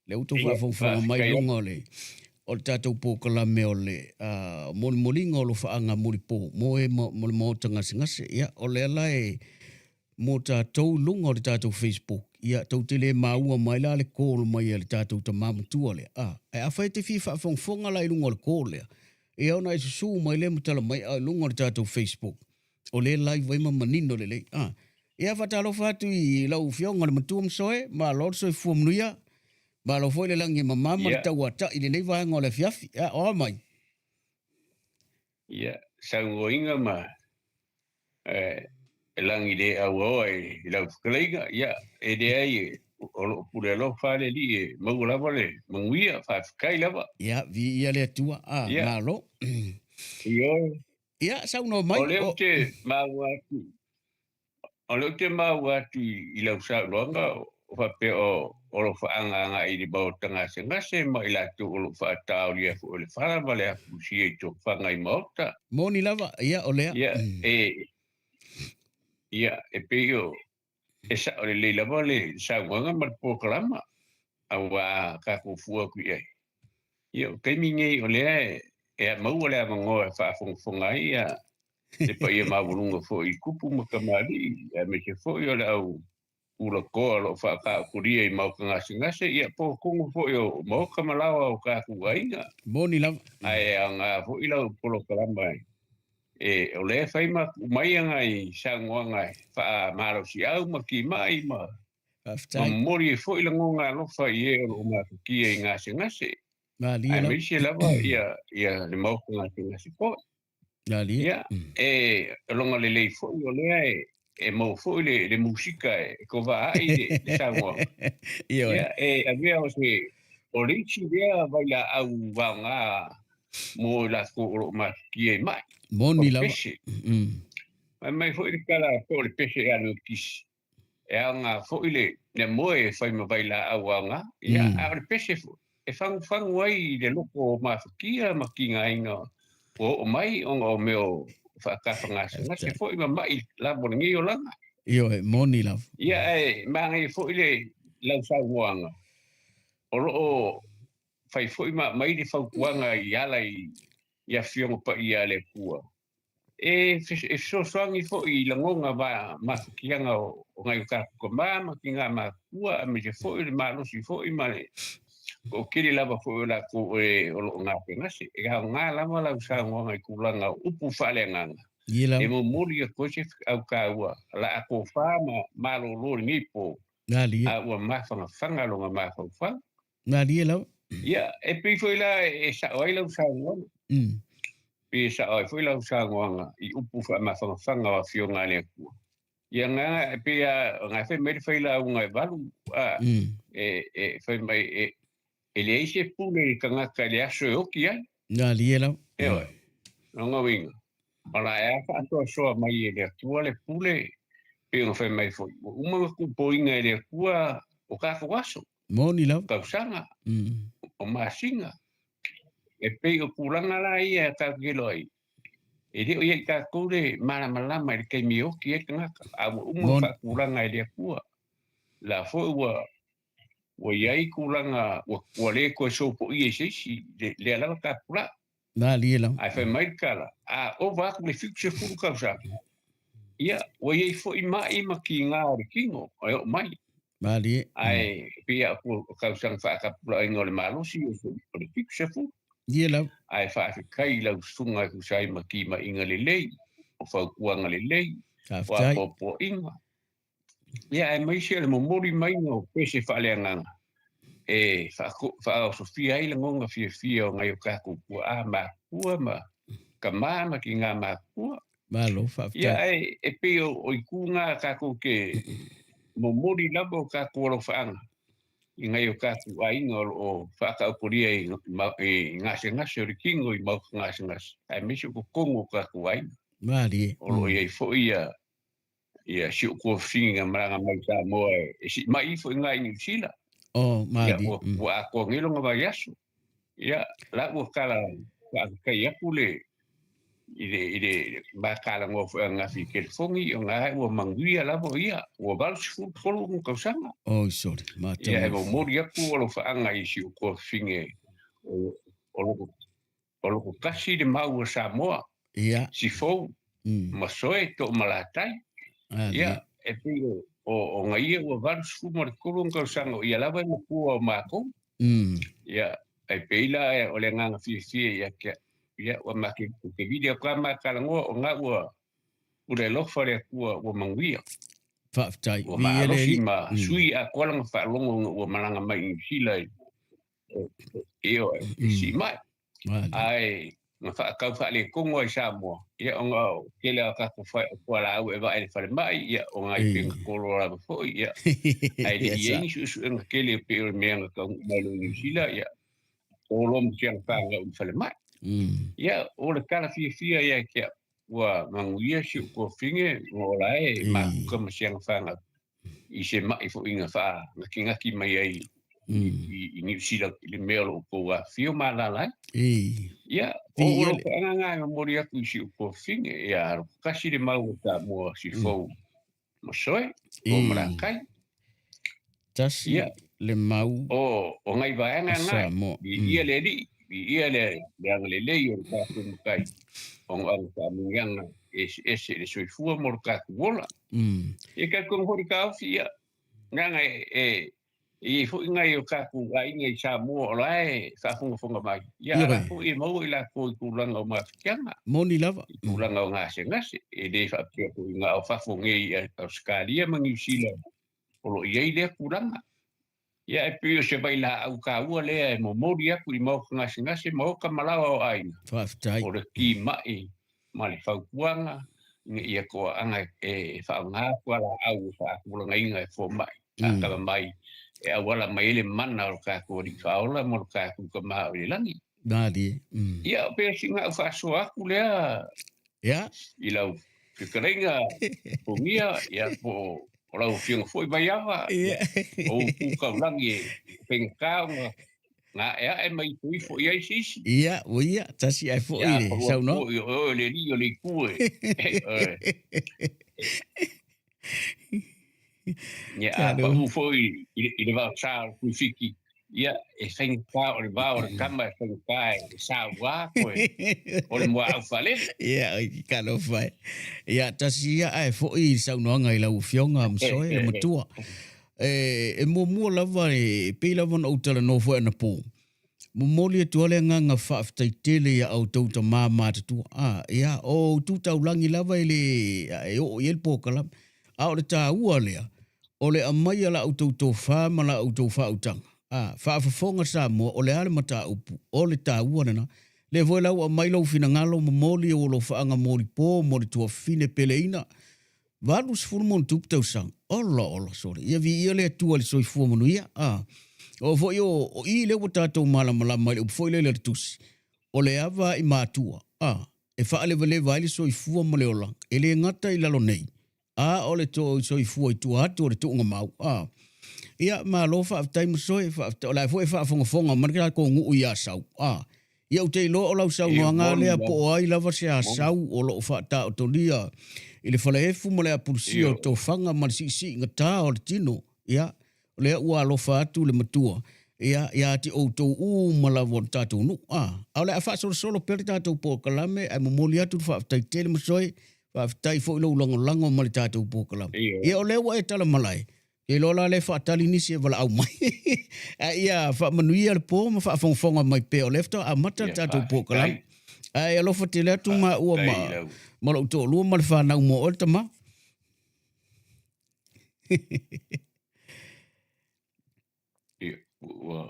le utu faafogafoga mai luga o le o le tatou polokalame o le uh, molimoliga o lofaaga molipo mo e mo le maota gasegase. Ia, o lea la e mo tatou luga o le tatou Facebook. Ia, tou te le maua mai la le call mai a le tatou tamā matua lea. Ah, ae afai e te fia faafogafoga la i luga o le call lea, Ia ona e susū mai lea ma tala mai a i luga o le tatou Facebook. O lea live ai ma manino lelei. Ah. Ia faatalofa atu i lau afioga le matua Masoe, malo le soifua manuia. Malo foi le lagi e mama ma le tauata'i i lenei vaega o le afiafi. Ia, oa mai. Ia, saunoaina ma e lagi le auaoa i lau fetalaiga, ia, e leai o loo pule alofa le Alii e maua lava le manuia, faafetai lava. Ia, viia le Atua, a, ia. Malo. Ioe. Ia, saunoa mai. O lea ou te maua atu, o lea ou te maua atu i lau saunoaga, o faapea o o lo faaagaaga i le maota gasegase ma i latou o lo o faataolia foi o le fala ma le afusia i tofaga i maota. Moni lava, ia o lea. Ia, e, ia, e pei o, e sao lelei lava le saunoaga ma le polokalama, auā tatou fua atu i ai. Ia, o taimi nei o lea e, e maua le avanoa e faafogafoga ai ia le paia maualuga foi i tupu ma tamalii, aemaise foi o le au Ulakoa o lo o faataotolia i maota gasegase, ia po o tonu foi o maota ma laoa o tatou aiga. Moni lava. Ae aoga foi lau polokalama e o lea e fai ma tuu mai nai saunoaga e faamalosiau ma timai ma Faafetai. momoli ai foi lagona alofa i e o lo o matutia i gasegase. Malie lava. Aemaise lava ia ia le maota gasegase foi. Malie. Ia, e loga lelei foi o lea e e maua foi le le musika e kovaa'i le le saunoaga. Ioe. Ia, e avea o se o le isi lea vailaau vaoga mo i latou o lo o mafikia i ma'i. Moni O le lava. pese. Fai mai foi le tala po o le pese e alu i le kisi. E aoga foi le le moe e fai ma vailaau aoga, ia, a o le pese foi, e fagufagu ai i le loko o mafatia ma tigaina ua oo mai ona o mea o faatafagasegase foi ma ma'i lava o lenei olaga. Ioe, moni lava. Ia, ae manaia foi le lau saunoaga, o lo o fai foi ma aumai le fautuaga i ala i Afioga Paia a le Atua E fesoasoani foi i lagona ma mafatiaga o nai o tatou tama ma tina matutua aemaise foi le malosi foi ma le toatele lava foi o latou e o lo o gasegase. E aoga lava lau saunoaga i tulaga o upu faaleagaga e momoli atu ai se feau taua la a tofa ma malolo i lenei po, a ua mafanafana lona mafaufau. Malie lava. Ia, e pei foi la e sao ai lau saunoaga. Pei e sao ai foi lau saunoaga i upu faamafanafana o Afioga a le Atua. Ia, na, e pei a, na fai mai le failauga e valu, a, e, e fai mai, e, e leai se pule i le tagata i le aso e oti ai. Malie lava. Ioe, lona uiga, o la e a faasoasoa mai e le Atua le pule, pei ona fai mai foi, ua uma ona tupoina e le Atua o tatou aso. Moni lava. Tausaga, o masina. E pei o tulaga la ia e tatou te iloa ai, e le o i ai tatou le malamalama i le taimi e oti ai le tagata, a ua uma ona faatulaga e le Atua. La foi ua ua i ai tulaga ua, ua le toe sopoia i se isi, lea lava tapulaa. Malie lava. Ae fai mai le tala, a ova atu le 70 tausaga, ia, ua i ai foi ma'i ma tiga o le tino e oo mai. Malie. Ae pei lava o tausaga faatapulaaina o le malosi o le 70. Ia lava. Ae faafetai i lau susuga e tusa ai ma timaiga lelei, o fautuaga lelei, o apoapoaiga. Ia, aemaise o le momoli maiga o pese faaleagaga e faaosofia ai lagona fiafia o nai o tatou tuaa matutua ma tama ma tina matutua. Malo, faafetai. Ia, ae e pei o itu na tatou te momoli lava o tatou alofaaga i nai o tatou aiga o lo o faataotolia i gasegase o le tino i maota gasegase, aemaise o totonu o tatou aiga. Malie. O lo o i ai foi ia Ia, si ou tuafafine na malaga mai i Samoa e siimai ifo i ina i Niu Sila. Oh, Ia, malie. ua, ua atoa nei lona vaiaso. Ia, la ua tala faafetai atu le i le i le matalanoa foi ananafi i telefoni, ona ae ua manuia lava ia, ua 83 ona tausaga. Oi, sorry. Ia, e Matau. momoli atu alofaaga i si ou tuafafine o o loko o loko tasi le mau a Samoa, Ia. Sifou, ma Soe, Toomalatai. Ia, e pei o, o, o nga ia ua 83 ona tausaga o ia lava e matua o matou. Ia, e pei la e, o le agaga fiafia ia te au. Ia, ua make, ou te vili atu lava ma talanoa o nga ua pule alofa le Atua ua manuia. Faafetai. Ua Viia le maalosi Alii. ma sui atoa lana faalogo ina ua malaga mai i Niu Sila i Ioe, e sii mai. Ae na faatau faaletonu ai i Samoa, ia ona o tele o tatou fualaau e vaai i le falemai, ia o nai penatolo lava foi, ia. Ae le i ai ni suesuega tele e pei o le mea na taunuu mai loa i Niu Sila, ia o loa ma siana fanau i le falemai. Ia, o le tala fiafia ia te au, ua manuia si ou tuafafine ona o la e mafuta ma siana fanau i se ma'i foi na faanatinati mai ai i Niu Sila i le mea o lo o outou afifio ma alaala ai. Ia, o lou faagaga e momoli atu i si ou tuafafine, ia alofa tasi le mau o Samoa Sifou ma Soe, o Malakai. Tasi Ia. le mau O, o nai vaega a na, Samoa. viia le Alii, viia le agalelei o le tatou Matai, ona o ana faamanuiaga eseese i le soifua mo le tatou ola. Ia talitonu foi le taofi, ia, leaga e, e, e i ai foi nai o tatou aiga i Samoa o la e faafogafoga mai, ia, a la foi e maua i latou i tulaga o mafatiaga, Moni lava. i tulaga o gasegase, e le faapea foi na o fafo nei i Ausetalia ma Niu Sila o lo o i ai lea tulaga. Ia e pei o se vailaau taua lea e momoli atu i maota gasegase, maota ma laoa o aiga. Faafetai. O le timai ma le fautuaga ina ia toaaga e faaaoga fualaau e faatulagaina e fomai a mai e auala mai ai le mana o le tatou Alii Faaola ma lo tatou Tama o i le lagi. Malie. Ia, pe o sina au faasoa atu lea i lau fetalaiga Punia, ia po o lau afioga foi Vaiava, o upu taulagi e faigata ona gaeae ma ifoifo i ai se isi. Ia, ua ia, tasi ae foi Ia, le pau atu saunoaga. foi o oe o le alii o le itu e. Ia, a Talo. pau foi i le vaosa o le Tuifiti, ia, e faigata o le vao o le tama e faigata e saua koe o le muaau faalele. Ia, oi, talofa e. Ia, tasi ia ae foi i le saunoaga i lau Afioga Masoe, le matua. E muamua lava, e pei lava ona ou talanoa foi anapo, momoli atu lava le agaga faafetai tele ia outou tama matutua. A, ia, o tu taulagi lava e le e oo i ai le polokalame. A o le taua lea, o le aumai a la outou tofa ma la outou faautaga. A, faafofoga Samoa, o le a le mataupu, o le taua lena. Lea foi la ua aumai lou finagalo momoli ou alofaaga molipo mo le tuafafine peleina, 80 ma ono tupu tausaga. Ola ola sole. Ia viia le Atua i le soifua manuia. A. O foi o i lea ua tatou malamalama i le upu foi lele a le tusi. O le ava i matua. A. E faalevaleva ai le soifua ma le olaga. E le gata i lalo nei. A o le to soifua i tua atu o le tuugamau. A. Ia, malo faafetai Masoe, faafetai. O la e foi e faafogafoga mai le tatou nuu i Asau. A. Ia ou te iloa o lau E saunoaga moni lea po lava. o ai lava se Moni. asau o lo o faataotolia i le falaefu ma le apulusia o Io. le tofaga ma le siisiigata o le tino. Ia, o lea ua alofa atu le matua, ia, ia te outou uma lava o le tatou nuu. A, a o le a faasolosolo pea le tatou polokalame, ae momoli atu le faafetai tele Masoe, faafetai foi lou lagolago ma le tatou polokalame. Io. Ia, o lea ua e tala malae, Ke iloa la lea e faatali nisi e valaau mai. Ae ia faamanuia le po ma faafogafoga mai pea o lea faatoa amata le Ia, tatou polokalame. faafetai. Ae alofa tele atu maua Faafetai ma, i lau. ma lou toalua ma le fanau mo oe le tama. Ia, ua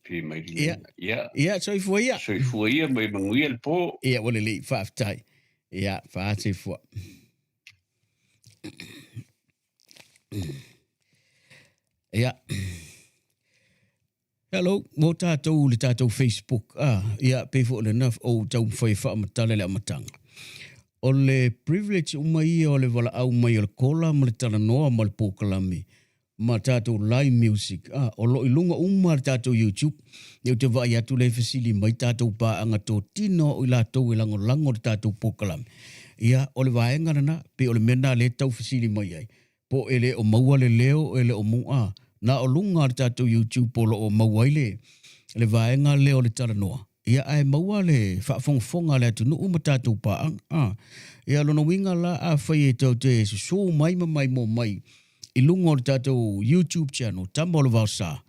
pī mai le Ia, mea. Ia, ia, soifua ia. soifua ia ma ia manuia le po. Ia, ua lelei, faafetai. Ia, faasoifua. Ia. Hello, mo tatou le tatou Facebook. Ah, ia, pei foi lena ou taumafai e faamatala le amataga. O le privilege uma ia o le valaau mai o le kola ma le talanoa ma le polokalame ma tatou live music. Ah, o lo o i luga uma le tatou YouTube. Ia ou te vaai atu lea e fesili mai tatou paaga totino o i latou e lagolago le tatou polokalame. Ia, o le vaega lena, pei o le mea lena lea e tau fesili mai ai. Po e le o maua le leo, e le o maua, a, na o luga o le tatou YouTube o lo o maua ai le, le vaega lea o le talanoa. Ia, ae maua le faafogafoga a le atunuu ma tatou paaga. A, ia, lona uiga la, afai e tou te susū mai ma maimoa mai i luga o le tatou YouTube channel, Tama o le Vaosa,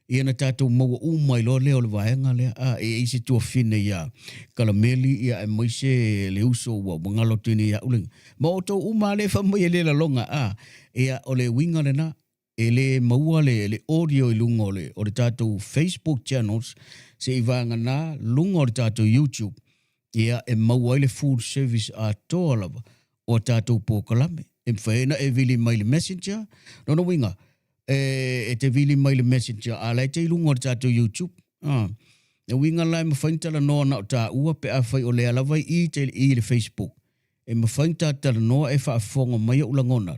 ia na tatou maua uma ai loa lea o le vaega lea. A, e i ai se tuafine ia Kalameli, ia aemaise le uso ua galo atu nei ia au le ma outou uma lava lea e fai mai e le laloga. A, ia, o le uiga lena, e le maua le, le audio i luga o le, o le tatou Facebook channels, se i vagana luga o le tatou YouTube, ia e maua ai le full service atoa lava o a tatou polokalame. E mafai ai ona e vili mai i le Messenger. Lona uiga, e, e te vili mai i le Messenger, a la e te i luga o le tatou YouTube. Ah. Le uiga la e mafai ona talanoa na o taua pe afai o lea lava i i te i le Facebook. E mafai ona ta talanoa e faafofoga mai ou lagona.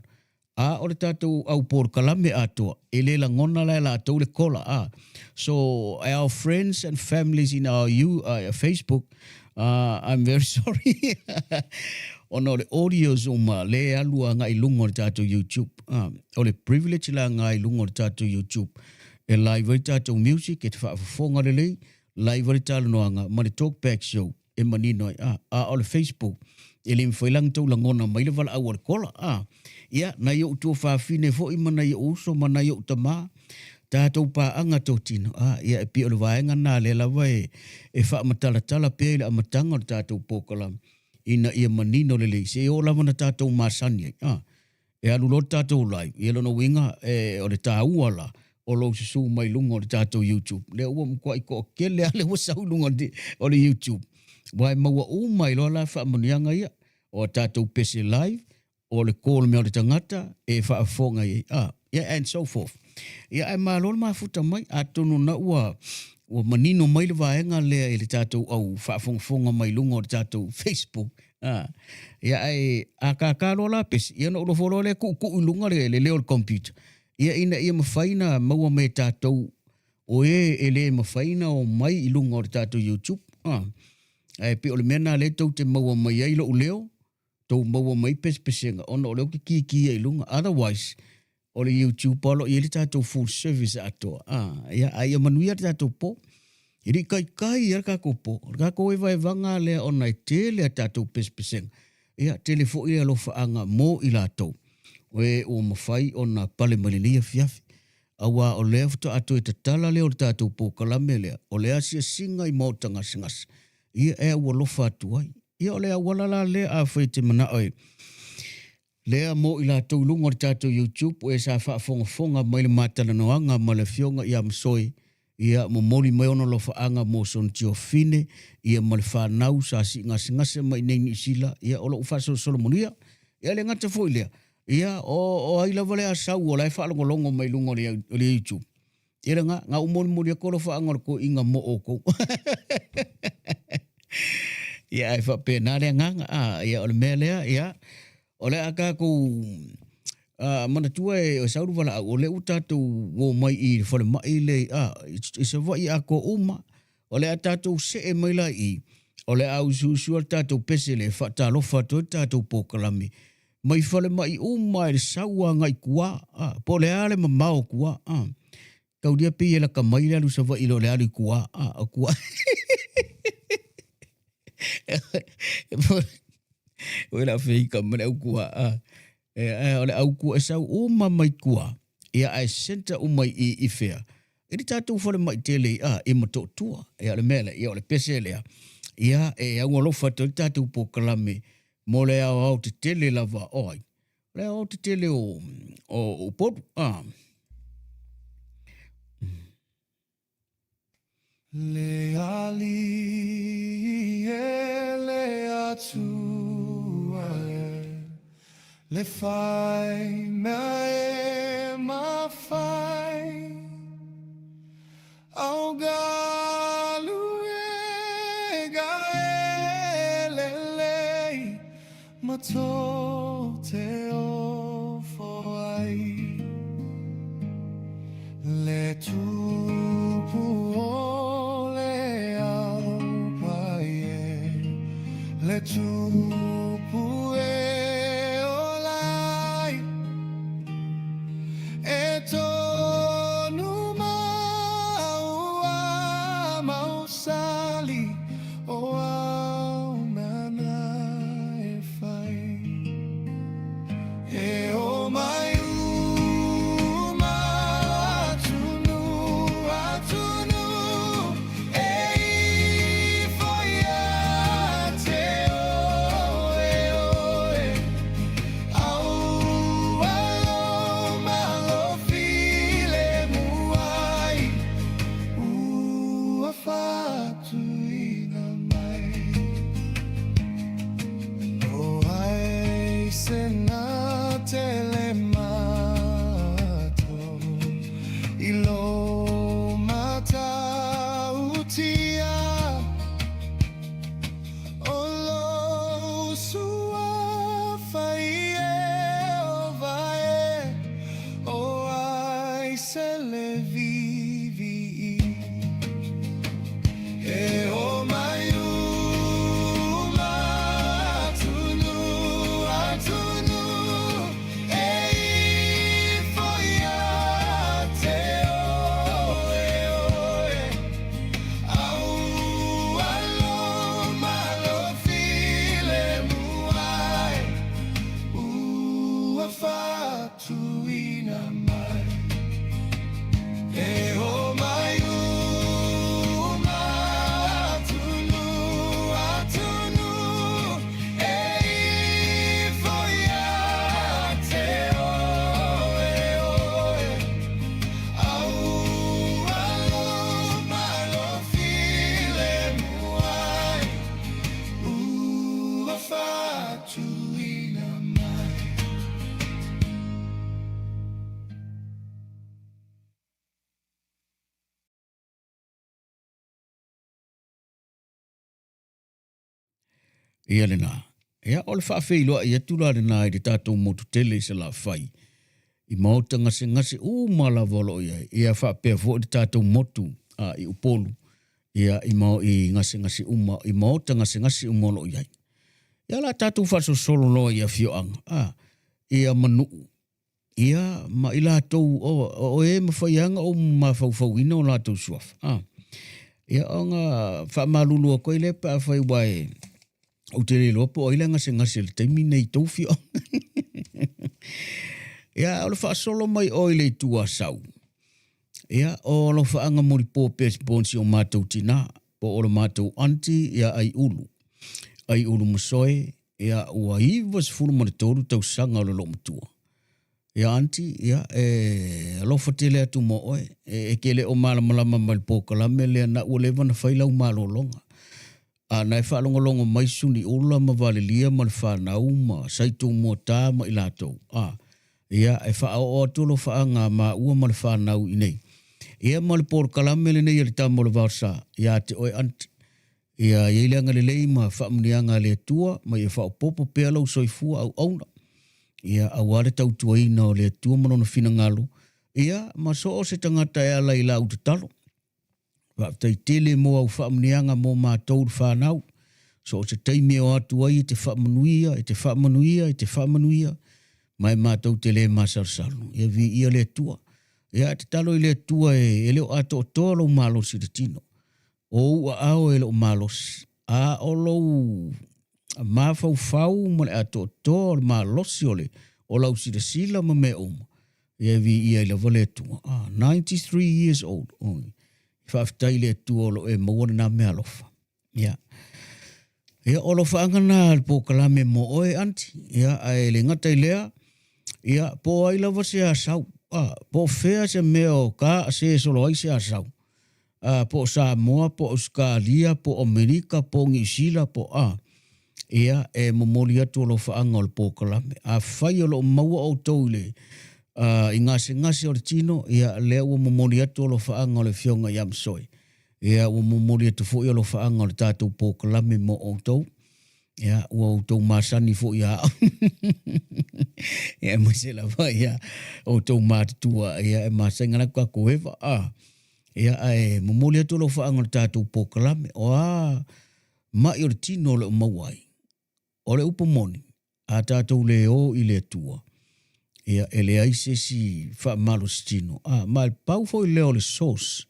A o le tatou au polokalame atoa, e le lagona la e latou le kola. A. So, our friends and families in our you, Facebook, I'm very sorry. Ona o le audios uma le e alu agai i luga o le tatou YouTube. O le privilege la agai i luga o le tatou YouTube. E live ai tatou music, e te faafofoga lelei, live ai le talanoaga ma le talk back show e manino ai. A, a o le Facebook, e le mafai la ona tou lagona mai le valaau a le kola. A, ia, nai ou tuafafine foi ma nai ou uso ma nai ou tama, tatou paaga totino. A, ia, e pei o le vaega lena lea lava e, e faamatalatala pea i le amataga o le tatou polokalame, ina ia manino lelei, se i oo lava ona tatou masani ai. A, e alu loa le tatou live, ia lona uiga, e, o le taua la, o lou susū mai luga o le tatou YouTube. Lea ua matuai toatele lava lea ua sau i luga o le YouTube. Aua e maua uma ai loa la faamanuiaga ia, o a tatou pese live, o le call mea o le tagata e faafofoga i ai, ah, yeah, and so forth. Ia, ae malo le mafuta mai, atonu na ua, ua manino mai le vaega lea i le tatou au faafogafoga mai luga o le tatou Facebook. Ah, ia, ae a kākā loa la pese, ia ona ou nofo loa lea tuutuu i luga le, le leo o le computer. Ia, ina ia mafai na maua mai e tatou o e e le mafai na o mai i luga o le tatou YouTube. Ah, ae pei o le mea na lea tou te maua mai ai lou leo, tou maua mai pesepesega ona o lea ou te kiki ai i luga. Otherwise, o le YouTube o lo o i ai le tatou full service atoa. Ah, ia, a ia manuia le tatou po. E le i taitai lava le tatou po. O le tatou evaevaga lea ona e tele a tatou pesepesega. Ia, tele foi le alofaaga mo i latou o e ua mafai ona pale mai lenei afiafi. Aua o lea faatoa toe tatala lea o le tatou polokalame lea, o le asiasiga i maota gasegase, ia e aualofa atu ai. Ia o le auala la lea afai e te manao e lea mo i latou i luga o le tatou YouTube o e sa faafogafoga mai le ma talanoaga ma le afioga ia Masoe, ia momoli mai ona alofaaga mo sona tiofine, ia ma le fanau sa siigasegase mai i nei Niu Sila, ia o lou faasolosolo manuia. Ia le gata foi lea, ia o, o ai lava le asau o la e faalogologo mai i luga o le, o le YouTube. Ia le ga, ga u molimoli atu alofaaga o le toeaina mo outou. Ia ae faapena le agaga, a, ia o le mea lea, ia, o le a tatou a, manatua e, o sau le valaau, o lea ua tatou o mai i le falemai le, a, i Savaii atoa uma, o le a tatou see mai la i i, o le a usuusua le tatou pese le faatalofa atu ai le tatou polokalame, mai falemai uma i le sau agai i tua, a, po o le a le mamao o tua, a, Taulia pei e laka mai le alu Savaii i lo le alu i tua, a, o tua. Oi la feika ma le au tua, a. E, e, o le au tua e sau uma mai tua, ia ae center uma i, i whea. I le tatou falemai tele i, a, i Motootua. Ia o le mea lea, ia o le pese lea. Ia e aualofa atu ai le tatou polokalame mo le aoao tetele lava o ai. O le aoao tetele o, o Upolu. A. Le Alii e le Atua e, le whai mea e mawhai. Au galu e ga e lelei, ma to te ofo ai. Le tupu o le au pai e, le tupu e ola ai. E tonu mau a mausali o au nana e whai. E o mai uma atunu atunu e ifo ia te oe oe. O lou suafa Ieova e, o ai se le vivi i. E o mai uma atunu, atunu, e ifo ia te oe, oe. Ia lena. Ia, o le faafeiloai atu la lena i le tatou motu tele i Salafai, i maota gasegase uma lava o lo o i ai, ia faapea foi le tatou motu a, i Upolu, ia i, ma, i gasegase uma, i maota gasegase uma o lo o i ai. Ia la tatou faasolosolo loa i afioaga, a, ia Manuu, Ia, ma i latou, o, o e mafai lava ona ou mafaufauina o latou suafa. A. Ia, ona faamalulu atu ai lea pe afai ua e, ou te le iloa po o ai le gasegase i le taimi nei i tou afioaga. Ia, o le faasolo mai oe i le Itu Asau, ia, o alofaaga molipo pea si o matou tina, po o le matou aunty ia Aiulu. Aiulu Masoe, Ia, ua 93 tausaga o le loomatua. Ia, aunty, ia, e alofa tele atu mo oe. E, e te le o malamalama mai le polokalame lea na ua leva na fai lau malologa. A na e faalogologo mai Suniula ma Valelia ma le fanau ma Saitumuata ma i latou. A, ia, e faaoo atu alofaaga a maua ma le fanau i nei. Ia ma le polokalame lenei a le Tama o le Vaosa, ia te oe, aunty. Ia i ai le agalelei ma faamuniaga a le Atua, ma ia faaopoopo pea lou soifua auauna, ia aua le tautuaina o le Atua ma Lona finagalo, ia ma so o se tagata e ala i lau tatalo. Faafetai tele mo au faamuniaga mo matou le fanau, so o se taimi e o atu ai e te faamanuia, e te faamanuia, e te faamanuia, ma e matou te le masalosalo. Ia viia le Atua. Ia e tatalo i le Atua e, e le o atoatoa lou malosi i le tino. O ou aao e le o malosi, a o lou mafaufau ma le atoatoa o le malosi o le o lau silasila ma mea uma, ia e viia ai lava le Atua. Ah, 93 years old. Oi. Faafetai i le Atua o lo o e maua lena meaalofa. Ia. Ia, o alofaaga na le polokalame mo oe, aunty. Ia, ae le gata i lea, ia, po o ai lava se asau, ah, po o fea se mea o ka se solo ai se asau. A, po o Samoa, po o Ausetalia, po o Amerika, po o Niusila, po o a, ia, e momoli atu alofaaga o le polokalame. Afai o lo o maua outou i le, a, i gasegase o le tino, ia, lea ua momoli atu alofaaga o le Afioga ia Masoe. Ia, ua momoli atu foi alofaaga o le tatou polokalame mo outou. Ia, ua outou masani foi ia au. Ia, aemaise lava ia outou matutua, ia, e masani ana tatou eva, a. Ia, ae momoli atu alofaaga o le tatou polokalame. O a mai o le tino o lo o maua ai, o le upu moni, a tatou le o i le Atua, ia, e leai se isi faamalositino. A, ma e pau foi lea o le source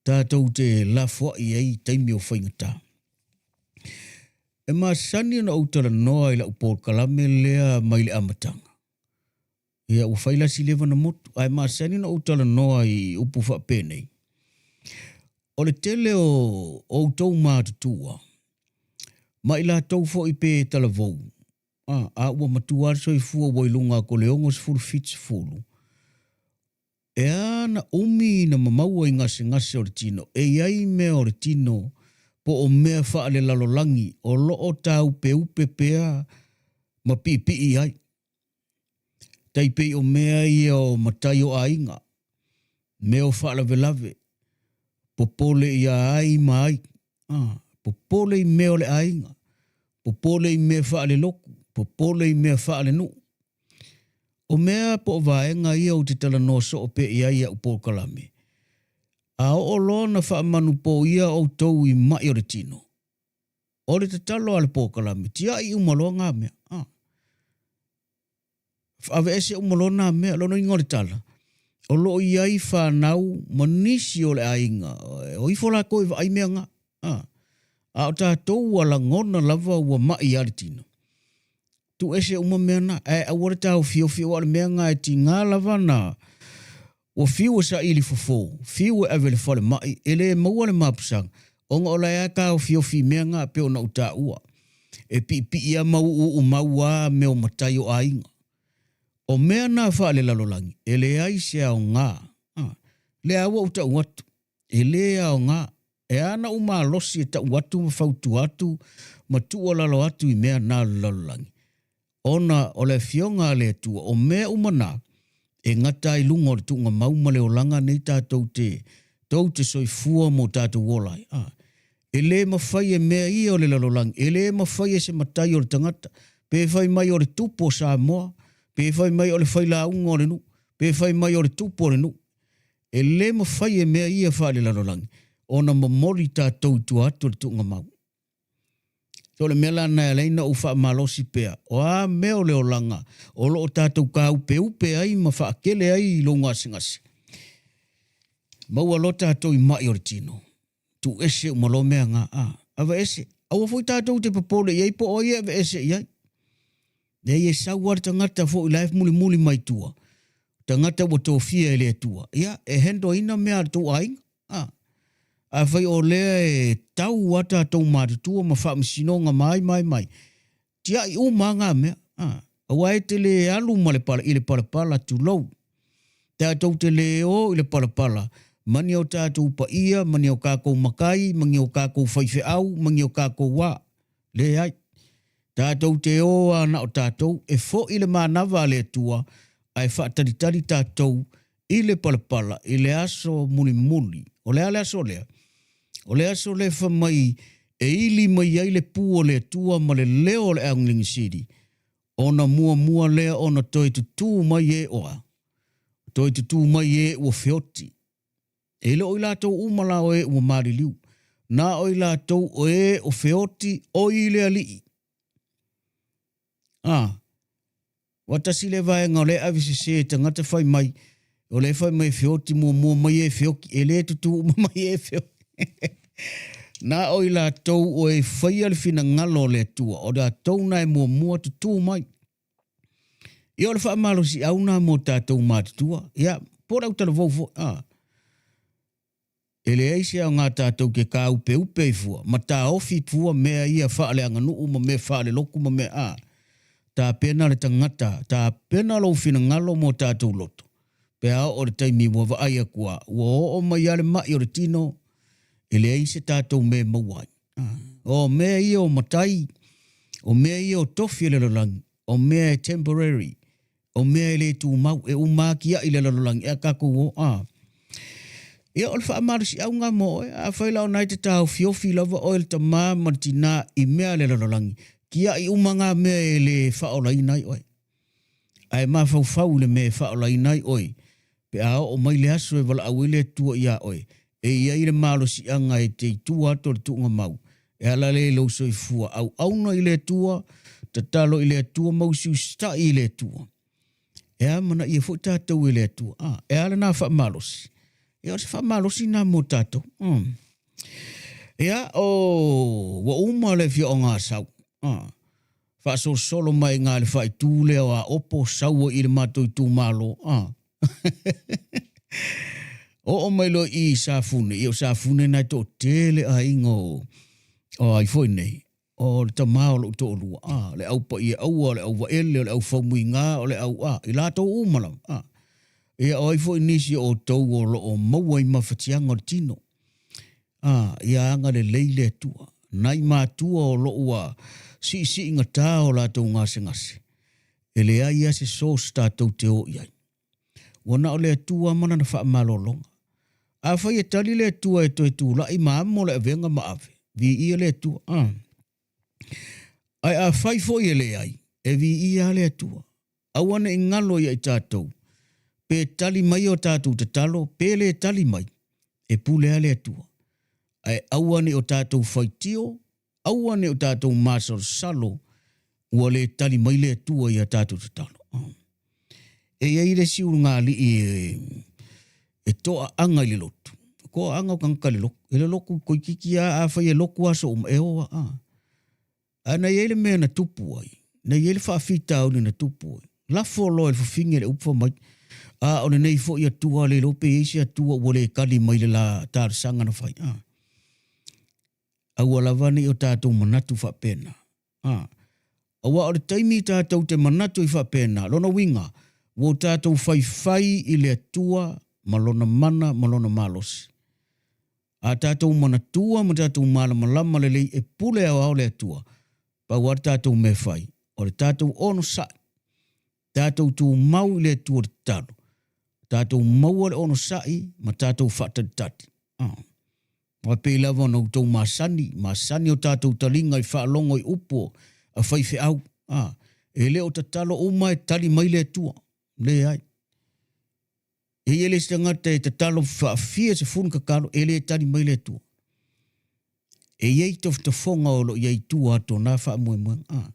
tatou te lafoai ai i taimi o faigata. E masani ona ou talanoa i lau polokalame lea mai le amataga. Ia, ua fai la si leva na motu, ae masani ona ou talanoa i upu faapenei. O le tele o outou matutua, ma i latou foi pe talavou, a, a ua matua le soifua ua i luga atu o le 60, 70, E a ana umi na mamaua i gasegase o le tino, e i ai mea o le tino po o mea faalelalolagi o lo o tāupeupe pea ma piipii ai. Tai pei o mea ia o matai o aiga, mea o faalavelave, popole ia ai ma ai, a, popole i mea o le aiga, popole i mea faalelotu, popole i mea faalenuu. O mea po o vaega ia ou te talanoa soo pea i ai i au polokalame, a oo loa ona faamanupoia outou i mai o le tino, o le tatalo a le polokalame, tiai uma loa ngā mea. A. Aveese uma loa nā mea, lona uiga o le tala, o lo o i ai whanau ma nisi o le aiga, o ifo lākou e vaai mea ngā. A. A o tātou ua lagona lava ua mai a le tino. Tuuese uma mea na, ae aua le taofiofi aua o le mea na e tiga lava na ua fiu e saili fofo, fiu e ave i le falemai, e le maua le mapusaga, ona o la e a taofiofi i mea na pei ona ou taua. E piipii a ma uuuu mau a mea o matai o aiga. O mea na faalelalolagi, e leai se aoga. A, lea ua ou tau atu, e le aoga. E a na ou malosi e tau atu ma fautua atu ma tuualalo atu i mea na o le lalolagi, ona o le Afioga a le Atua, o mea uma na, e gata ai luga o le tuugamau ma le olaga nei tatou te, tou te soifua mo tatou ola ai. A. E lē mafai e mea ia o le lalolagi, e lē mafai e se matai o le tagata, pe fai mai o le tupu o Samoa, pe fai mai o le failauga o le nuu, pe fai mai o le tupu o le nuu. E lē mafai e mea ia faalelalolagi ona momoli tatou i tua atu o le tuugamau. So o le mea la lena e ala ai ona ou faamalosi pea, o a mea o le olaga o lo o tatou tāupeupe ai ma faakele ai i lou gasegase, maua loa tatou i mai o le tino, tuuese uma loa mea na, a, aveese. Aua foi tatou te popole i ai po o ai e aveese i ai. Leai, e sau lava le tagata foi la e mulimuli mai tua, tagata ua tofia e le Atua, ia, e handle ina mea a le tou aiga. A, afai o lea e tau a tatou matutua ma faamasinoga ma ai ma ai ma ai, tiai uma lava ngā mea. A, aua e te le alu ma le pala, i le palapala, tulou. Tatou te le o i le palapala ma ni o tatou paia, ma ni o kakou makai, ma ni o kakou faifeau, ma ni o kakou a. Leai. Tatou te o a na o tatou, e fo'i le manava a le Atua, ae faatalitali tatou i le palapala i le aso mulimuli. O le a le aso lea? O le aso lea fai mai e ili mai ai le pū o le Atua ma le leo o le augiligisili, ona muamua lea ona toe tutū mai e oa, toe tutū mai e ua feoti. E le o i latou uma la o e ua maliliu, na o i latou o e o feoti o i le Alii. A, ua tasi le vaega o lea e ave sese e tagata fai mai, o lea e fai mai e feoti muamua mai e feoki, e le tutū uma mai e feoki. Na o i latou o e faia le finagalo o le Atua, o latou na e muamua tutū mai. Ia o le faamalosiau na mo tatou matutua, ia, po o le autalavou foi, a. E leai se aoga tatou te tāupeupe ai fua ma taofi fua mea ia faaleaganuu ma mea faalelotu ma mea a. Tapena le tagata, tapena lou finagalo mo tatou loto, pe a oo i le taimi ua vaai atu a, ua oo mai lava le mai o le tino, e leai se tatou mea e maua ai. O mea ia o matai, o mea ia o tofi o le lalolagi, o mea e temporary, o mea e le tumau, e uma atia'i le lalolagi, e a tatou o, a. Ia, o le faamalosiauga mo oe, afai la o na e te taofiofi lava oe le tamā ma le tinā i mea a le lalolagi, tia'i uma ngā mea e le faaolaina ai oe. Ae mafaufau i le mea e faaolaina ai oe, pe a oo mai le aso e valaau ai le Atua iā oe, e i ai le malosiaga e te i tua atu o le tuugamau, e ala lea i lou soifua auauna i le Atua, tatalo i le Atua ma usiusitai i le Atua. E amanaia foi tatou e le Atua. A, e a lena faamalosi? Ia, o se faamalosi lena mo tatou. Mm. Ia, o, ua uma le afioaga Asau. A, faasolosolo mai ngā le faaitu lea o Aopo, sau ai i le matou itumalo. A. Oo mai loa i Safune, ia o Safune na e toatele aiga o, o ai foi nei, o le tama o lou toalua, a, le au paia aua, o le au vaele, o le au faumuiga, o le au, a, i latou uma lava, a. Ia o ai foi nisi o outou o lo o maua i mafatiaga o le tino, a, ia agalelei le Atua. Nai matua o lo ua siisiigatā o latou gasegase, e leai lava se source tatou te o i ai. Ua na o le Atua ma lana faamalologa. Afai e tali le Atua e toe tulai ma amo le avega ma ave, viia le Atua. A. Ae afai foi e leai, e viia lava le Atua. Aua ne i galo ia i tatou, pe tali mai o tatou tatalo, pe le tali mai, e pule lava le Atua. Ae aua ne i o tatou faitio Aua ne i o tatou masalosalo ua le tali mai le Atua i a tatou tatalo. E i ai le isi ulugalii e, e toaaga i le lotu. Toaaga o tagata i le lotu. E le lotu toeitiiti lava, afai e lotu aso uma, e o lava. Ae na i ai le mea na tupu ai, na i ai le faafitauli na tupu ai. Lafo loa e le fafine le upu fai mai, a o lenei foi Atua le iloa pe i ai se Atua ua le tali mai le la talosaga na fai. Aua lava ne i o tatou manatu faapena. A. Aua o le taimi tatou te manatu ai faapena, lona uiga, ua o tatou faifai i le Atua ma Lona mana ma Lona malosi. A tatou manatua ma tatou malamalama lelei e pule aoao le Atua, pau lava le tatou mea e fai, o le tatou onosai, tatou tumau i le Atua i le tatalo, tatou maua le onosai ma tatou faatalitali. A. Aua pei lava ona outou masani, masani o tatou taliga i faalogo i upu a faifeau, a, e le o tatalo uma e tali mai le Atua. Leai. E i ai le isi tagata e tatalo faafia sefulu tatalo, e le tali mai le Atua. E i ai tofotofoga o lo o i ai i tua atu o na faamoemoega. A,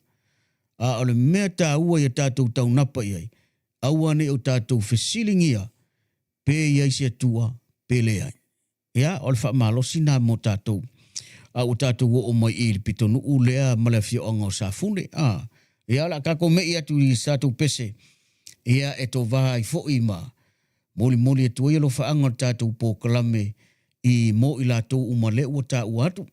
a o le mea taua ia tatou taunapa i ai, aua ne i o tatou fesiligia pe i ai se Atua pe leai. Ia, o le faamalosi na mo tatou, a ua tatou oo mai i le pitonuu lea ma le afioaga o Safune. A, ia, o le a tatou me'i atu i se tatou pese, ia, e tova ai foi ma molimoli atu ai alofaaga o le tatou polokalame i mo i latou uma lea ua taua atu.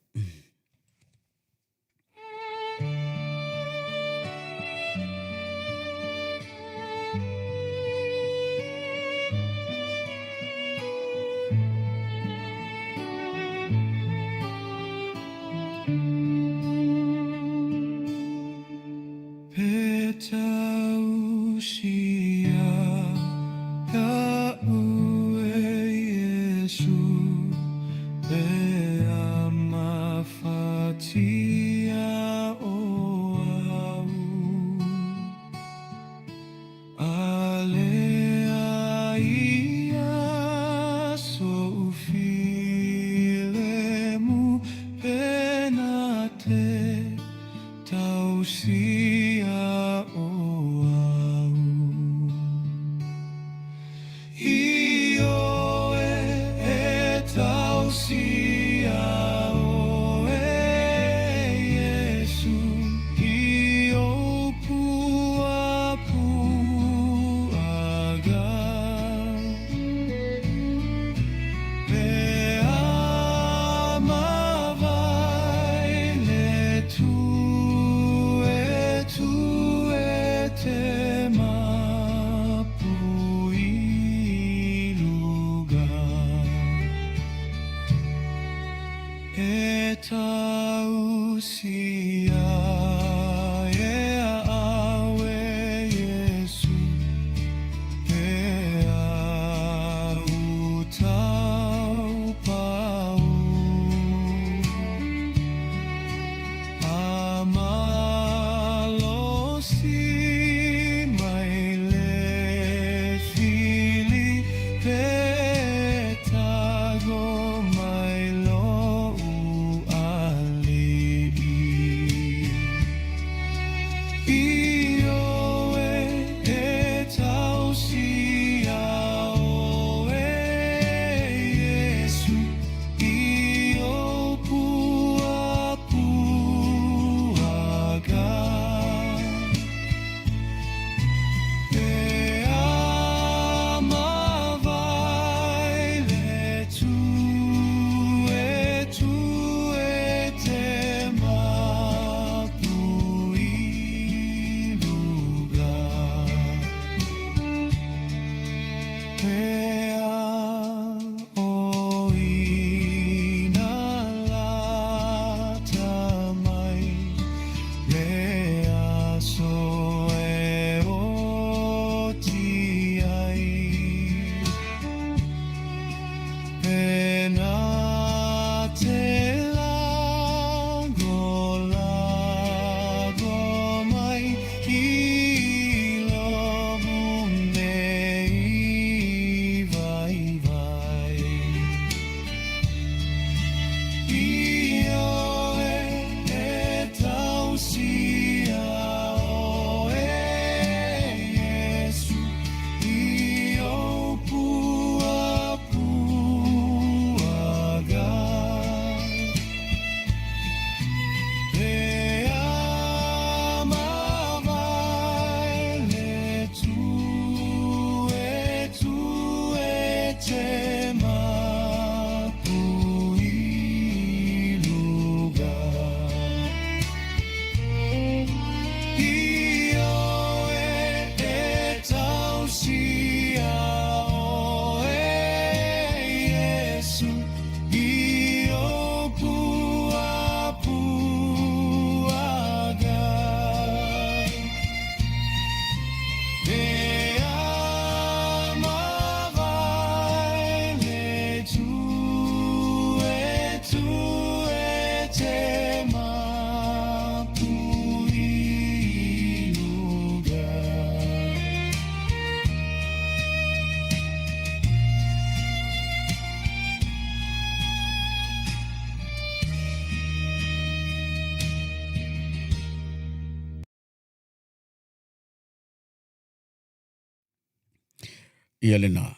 Ia lena.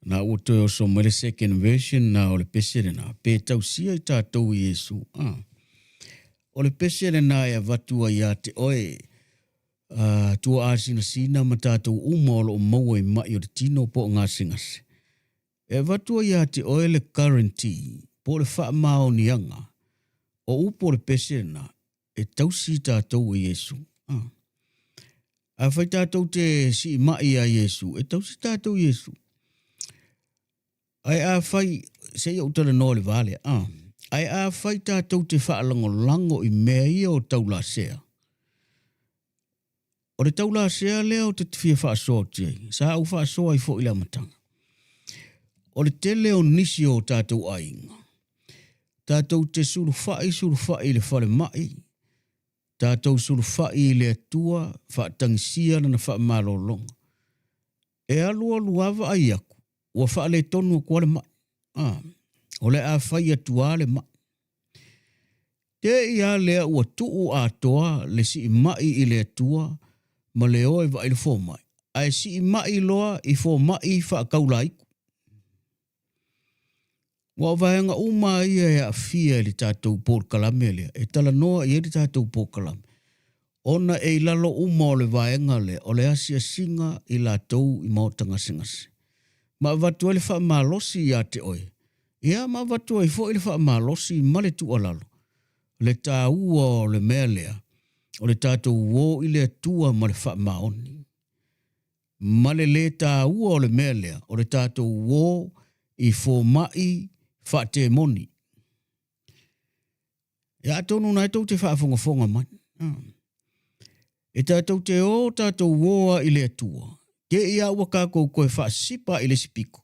Na ua toe oso mai le second version na o le pese lena, pe tausia i tatou i Iesu. Ah. O le pese lena e avatu ai ia te oe, uh, tua asinasina ma tatou uma o lo o maua i mai o le tino po o gasegase. E avatu ai ia te oe le guarantee po o le faamaoniaga o upu o le pese lena e tausi tatou e Iesu. Ah. Afai tatou te siimai ia Iesu, e tausi tatou Iesu. Ae afai, se i ou talanoa i le va lea, ah. Ae afai tatou te faalagolago i mea ia o taulasea, o le taulasea lea ou te fia faasoa atu ai, sa ou faasoa ai foi i le amataga. O le tele o nisi o tatou aiga, tatou te sulufai sulufai i le falemai, tatou sulufai i le Atua, faatagisia lana faamalologa. E alualu lava vaai aku, ua faaletonu atu lava le mai. Ah, o le a fai atu lava le mai. Te i a lea ua tuu atoa le siimai i le Atua ma le o e vaai le fomai, ae siimai loa i fomai faataulaitu. Aua o vaega uma ia e aafia i le tatou polokalame lea, e talanoa i ai le tatou polokalame, ona e i lalo uma o le vaega lea o le asiasiga i latou i maota gasegase. Ma avatu ai le faamalosi ia te oe, ia ma avatu ai foi le faamalosi ma le tuualalo, le taua o le mea lea, o le tatou o i le Atua ma le faamaoni. Ma le lē taua o le mea lea, o le tatou uō i fomai faatemoni. Ia atonu na e tou te faafogafoga mai. E tatou te ō tatou uō a i le Atua, te i a ua kakou toe faasipa i le isi piko,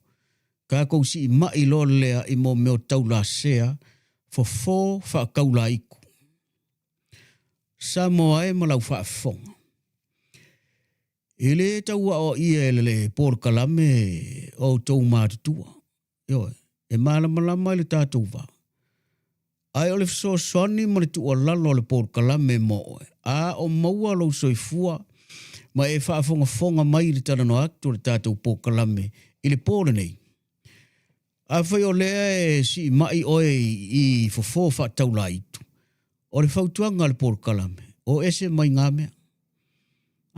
kakou siimai loa lea i mo mea o taulasea fofo faataulaitu. Samoa e ma lau faafofoga. E lē tau aoaia e le polokalame o outou matutua, ioe, e malamalama i le tatou va. Ae o le fesoasoani ma le tuualalo a le polokalame mo oe, a o maua lou soifua ma e faafogafoga mai i le talanoa atu o le tatou polokalame i le po lenei. Afai o lea e siimai oe i fofo faataulaitu, o le fautuaga a le polokalame, o ese mai ngā mea.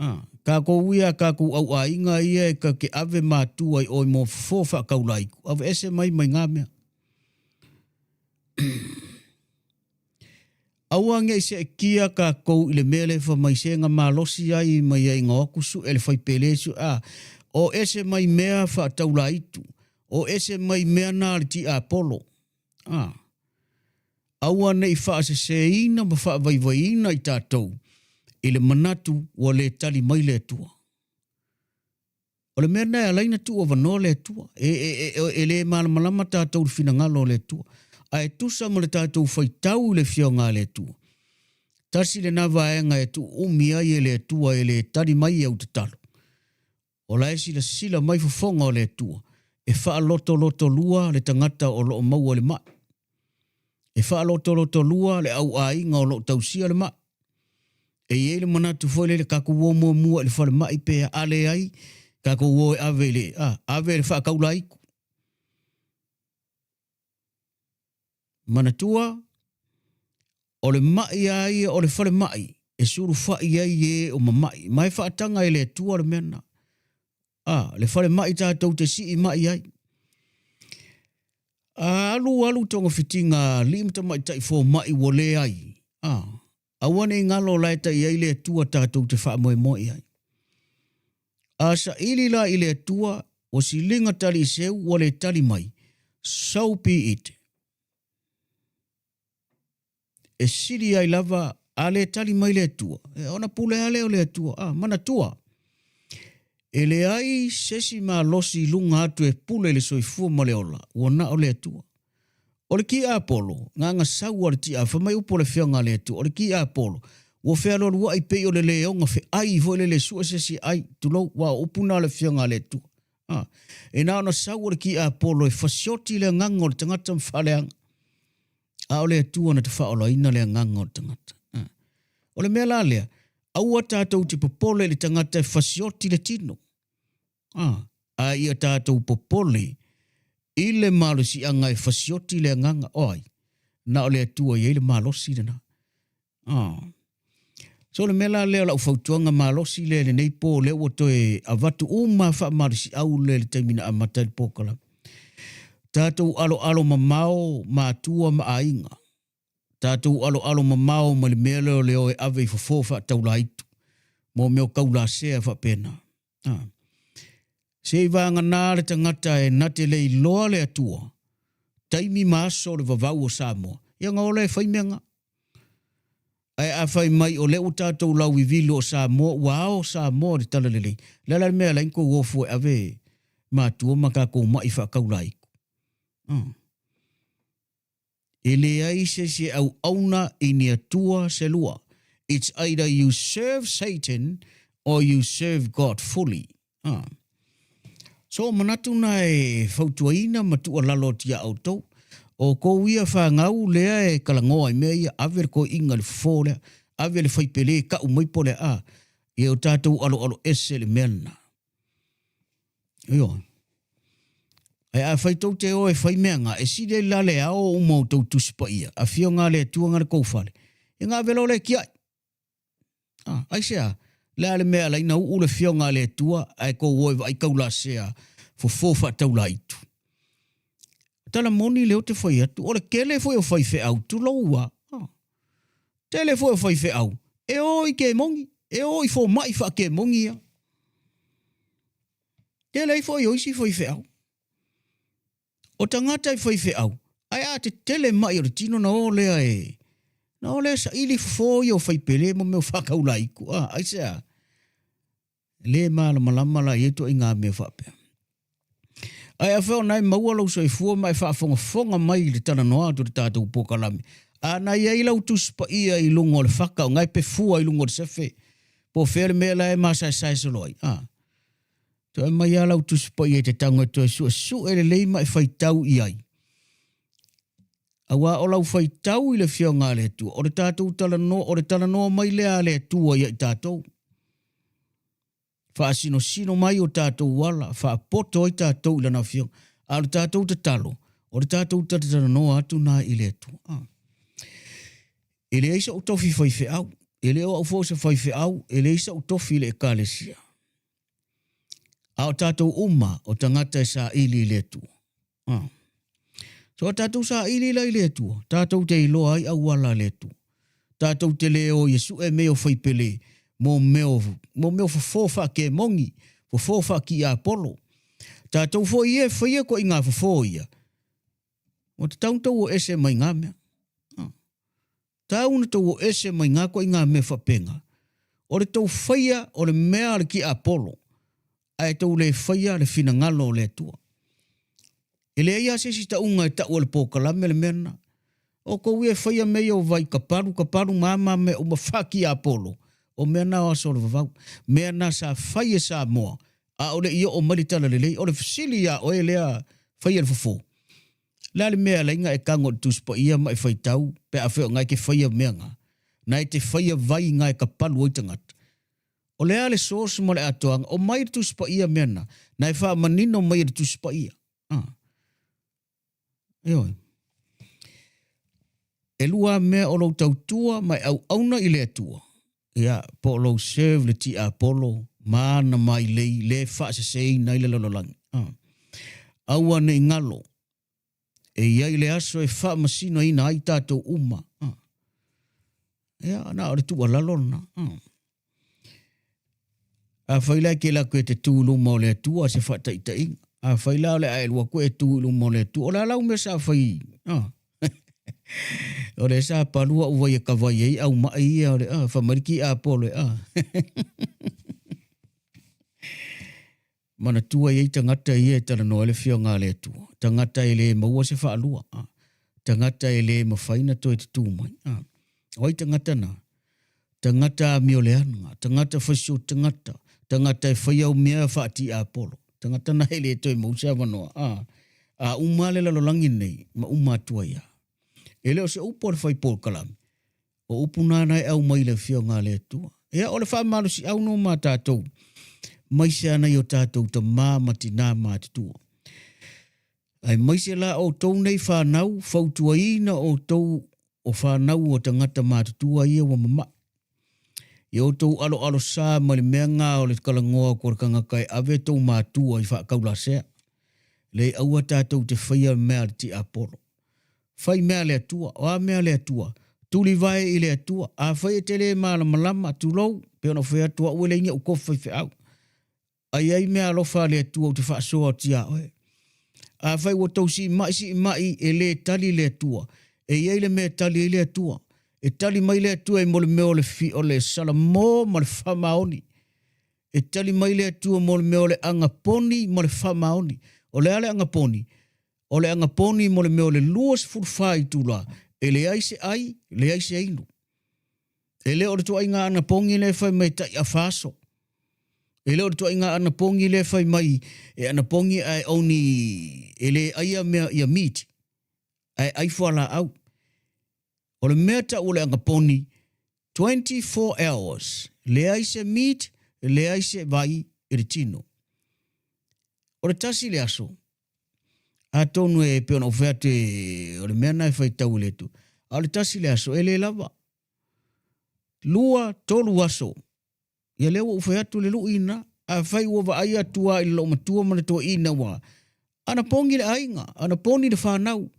A, kākou ia, kākou auaiga ia e ka te ave matua i oe mo fofo faataulaitu, ave ese mai mai ngā mea. Aua ne i seetia tatou i le mea lea e fai mai se na malosi ai mai ai na o atu sue le faipele sue a o ese mai mea faataulaitu o ese mai mea na a le tiapolo a aua ne i faaseseina ma faavaivaiina i tatou i le manatu ua le tali mai le Atua. O le mea lena e ala ai ona tuu avanoa le Atua. E, e, e, e le malamalama tatou i le finagalo o le Atua. Ae tusa ma le tatou faitau i le Afioga a le Atua. Tasi lena vaega e tuuumi ai e le Atua e le tali mai i au tatalo. O la e silasila mai fofoga o le Atua e faalotolotolua le tagata o lo o maua i le mai. E faalotolotolua le auaiga o lo o tausia le mai. E i ai le manatu foi lele, tatou o muamua i le falemai pe a leai, tatou o e ave i le, a, ave i le faataulaitu. Manatua, o le mai a ia o le falemai e sulufai ai e o mamai, ma e faataga e le Atua le mea lena. A, le falemai tatou te sii mai ai. A alu alu togafitiga a alii ma tamaitai fomai ua leai, a, aua ne i galo la e tai ai le Atua tatou te faamoemoe i ai. A saili la i le Atua, ua siliga tali i seu ua le tali mai, so be it. E sili ai lava a le tali mai le Atua, e ona pule lava lea o le Atua. A, manatua, e leai se isi malosi i luga atu e pule i le soifua ma le ola, ua na o le Atua. O le tiapolo, na sau a le tia, fai mai upu o le Afioga a le Atua, o le tiapolo, ua fealualuai pei o le leoga feai foi lele e sue se isi ai, tulou, aua o upu na a le Afioga a le Atua. A, e na ona sau o le tiapolo e fasioti le agaga o le tagata ma faaleaga. A o le Atua na te faaolaina le agaga o le tagata. O le mea la lea, aua tatou te popole i le tagata e fasioti le tino. A ia tatou popole i le malosiaga e fasioti le agaga, o ai? Na o le Atua e i ai le malosi lena. Ah. So le mea la lea o lau fautuaga malosi lea i lenei po lea ua toe avatu uma faamalosiau lea i le taimi na amata ai le polokalame. Tatou aloalo mamao matua ma aiga. Tatou aloalo mamao mai le mea lea o le o e ave i fofo faataulaitu mo mea o kaulasea faapena. Ah. Se i vagana le tagata e na te le iloa le Atua, taimi ma aso o le vavau o Samoa, ia ona o lea e fai mea na. Ae a fai mai o lea ua tatou lauivili o Samoa, ua ao Samoa i le talalelei, o le a la le mea e ala ai ona tou o fua e ave matua ma tatou mai faataulaitu? Ah. E leai se isi e auauna i ni atua se lua. It's either you serve Satan or you serve God fully. Ha. So manatu na e fautuaina ma tuualalo atu ia outou. O kou ia whangau lea e kalangoa i mea ia ave le koiinga le fofo lea, ave le whaipele kau mai po lea a. Ia o tātou aloalo ese le mea lena. Ioe. Ae afai tou te o e fai mea nga, e sili ai la le ao uma o tou Tusi Paia, Afioga a le Atua nga le kou fale, ia nga ave loa lea kiai. Ah, aisea? Le a le mea ala ai na uu le Afioga a le Atua ae kou o e vaai kaulasea fofo faataulaitu? Tala moni lea ou te fai atu, o le tele foi o faifeau, tulou a. Ah. Tele foi o faifeau e o i kemogi, e o i fomai faakemogi ia. Tele ai foi o isi faifeau. O tagata e faifeau, ae a tetele mai o le tino na o lea e na o lea saili fofo ia o faipele ma mea o faakaulaiku. Ah, aisea? Le malamalama la i ia ituaiga mea faapea. Ae afai o na e maua lou soifua ma e faafogafoga mai i le talanoa atu o le tatou polokalame, a na i ai lau Tusi Paia i luga o le faka o na e pefua i luga o le sefe, po o fea le mea la e masaesae solo ai, a, toe aumai lava lau Tusi Paia e te tago e toe suesue lelei ma e faitau i ai. Aua o lau faitau i le Afioga a le Atua, o le tatou talanoa, o le talanoa mai lea a le Atua ia i tatou. Faasinosino mai o tatou ala, faapoto ai tatou i Lana Afioga. A o le tatou tatalo, o le tatou talatalanoa atu na i le Atua. Ah. E leai so'u tofi faifeau, e le o au foi o se faifeau, e leai so'u tofi i le Ekalesia. A o tatou uma o tagata e saili i le Atua. Ah. So a tatou saili la i le Atua, tatou te iloa ai auala a le Atua. Tatou te le o i e su'e mea o faipele mo mea o, mo mea o fofo faakemogi, fofo faakiapolo. Tatou foi ia e faia koiga fofo ia, ua tatau ona tou o ese mai ngā mea. Ah. Tau ona tou o ese mai ngā koiga mea faapena. O le tou faia o le mea a le tiapolo, ae tou le faia le finagalo o le Atua. E leai lava se isi tauga e tau o le polokalame le mea lena. O tou ia e faia mea ia o vai kapalu kapalu ma a ma mea uma faatiapolo, o mea na o aso o le vavau. Mea na sa fai e Samoa a o le i oo mai le talalelei. O le fesili ia oe lea faia le fofo, o le a le mea e ala ai na e tago i le Tusi Paia ma e faitau pe afai o na e te faia mea na, na e te faia vai na e kapalu ai tagata? O le a le source ma le atoaga? O mai le Tusi Paia mea na, na e faamanino mai e le Tusi Paia. Ah. Ioe. E lua mea o lou tautua ma e auauna i le Atua, ia, po o lou serve le tiapolo ma ana mailei le faaseseina ai le lalolagi. Ah. Aua ne i galo, e i ai le aso e faamasinoina ai tatou uma. Ah. Ia, na o le tuualalo lena. Ah. Afai la e kela atu e te tū i luma o le Atua se faataitaiga. Afai la o le a e alu atu e tū i luma o le Atua, o le a lau mea sa fai? Ah. o le sa palua ua ia ka vai ai au mai ia o le ah, fa mai le ki apolo e ah. Manatua e i ai tagata ia e talanoa ai le Afioga a le Atua, tagata e le maua se faalua, a, tagata e le mafai na toe tutū mai. A, o ai tagata na? Tagata amioleaga, tagata faisio tagata, tagata e fai au mea faatiapolo, tagata na e le toe maua se avanoa, a, a uma le lalolagi nei, ma uma atu ai lava. E le o se upu a le fai polokalame, O upu nāna e ʻau mai i le Afioga a le Atua. Ia, o le faamalosiau nō ma tātou. Maise a nai o tātou tamā ma tinā matutua. Aemaise la outou nei whanau, fautuaina outou o whanau o tangata matutua ia ua mama'i. Ia outou aloalo sa ma le mea nga o le kalangoa ko le kangaka e ave tou matua i whaakaulasea. Leai aua tatou te whaia mea a le tiapolo. Whai mea le Atua, o a mea le Atua, tulivae i le Atua, afai e te le malamalama, tulou, pe ona whai atu au e le inga u kofi whaiwheau. Ai ai mea alofa a le Atua ou te faasoa atu iā oe. Afai ua tou siimai siimai e lē tali le Atua, e i ai le mea e tali ai le Atua. E tali mai le Atua i mo le mea o le fi, o le salamō ma le faamaoni. E tali mai le Atua mo le mea o le agaponi ma le faamaoni. O le a le agaponi? O le agaponi mo le mea o le 24 itulā, e leai se ai, leai se inu. E le o le tuaiga anapogi lea e fai mai tai afa aso. E le o le tuaiga anapogi lea e fai mai e anapogi ae only e le aia mea ia meat ae ai fualaau. O le mea tau o le anaponi 24 hours leai se meat leai se vai i le tino. O le tasi le aso atonu e pei ona ou fai atu o le mea na e faitau i le Atua. A o le tasi le aso e le lava. Lua, tolu aso. Ia lea ua ou fai atu le lui na. Afai ua vaai atu lava i le loomatua ma le toeaina ua anapogi le aiga, anapogi le fanau.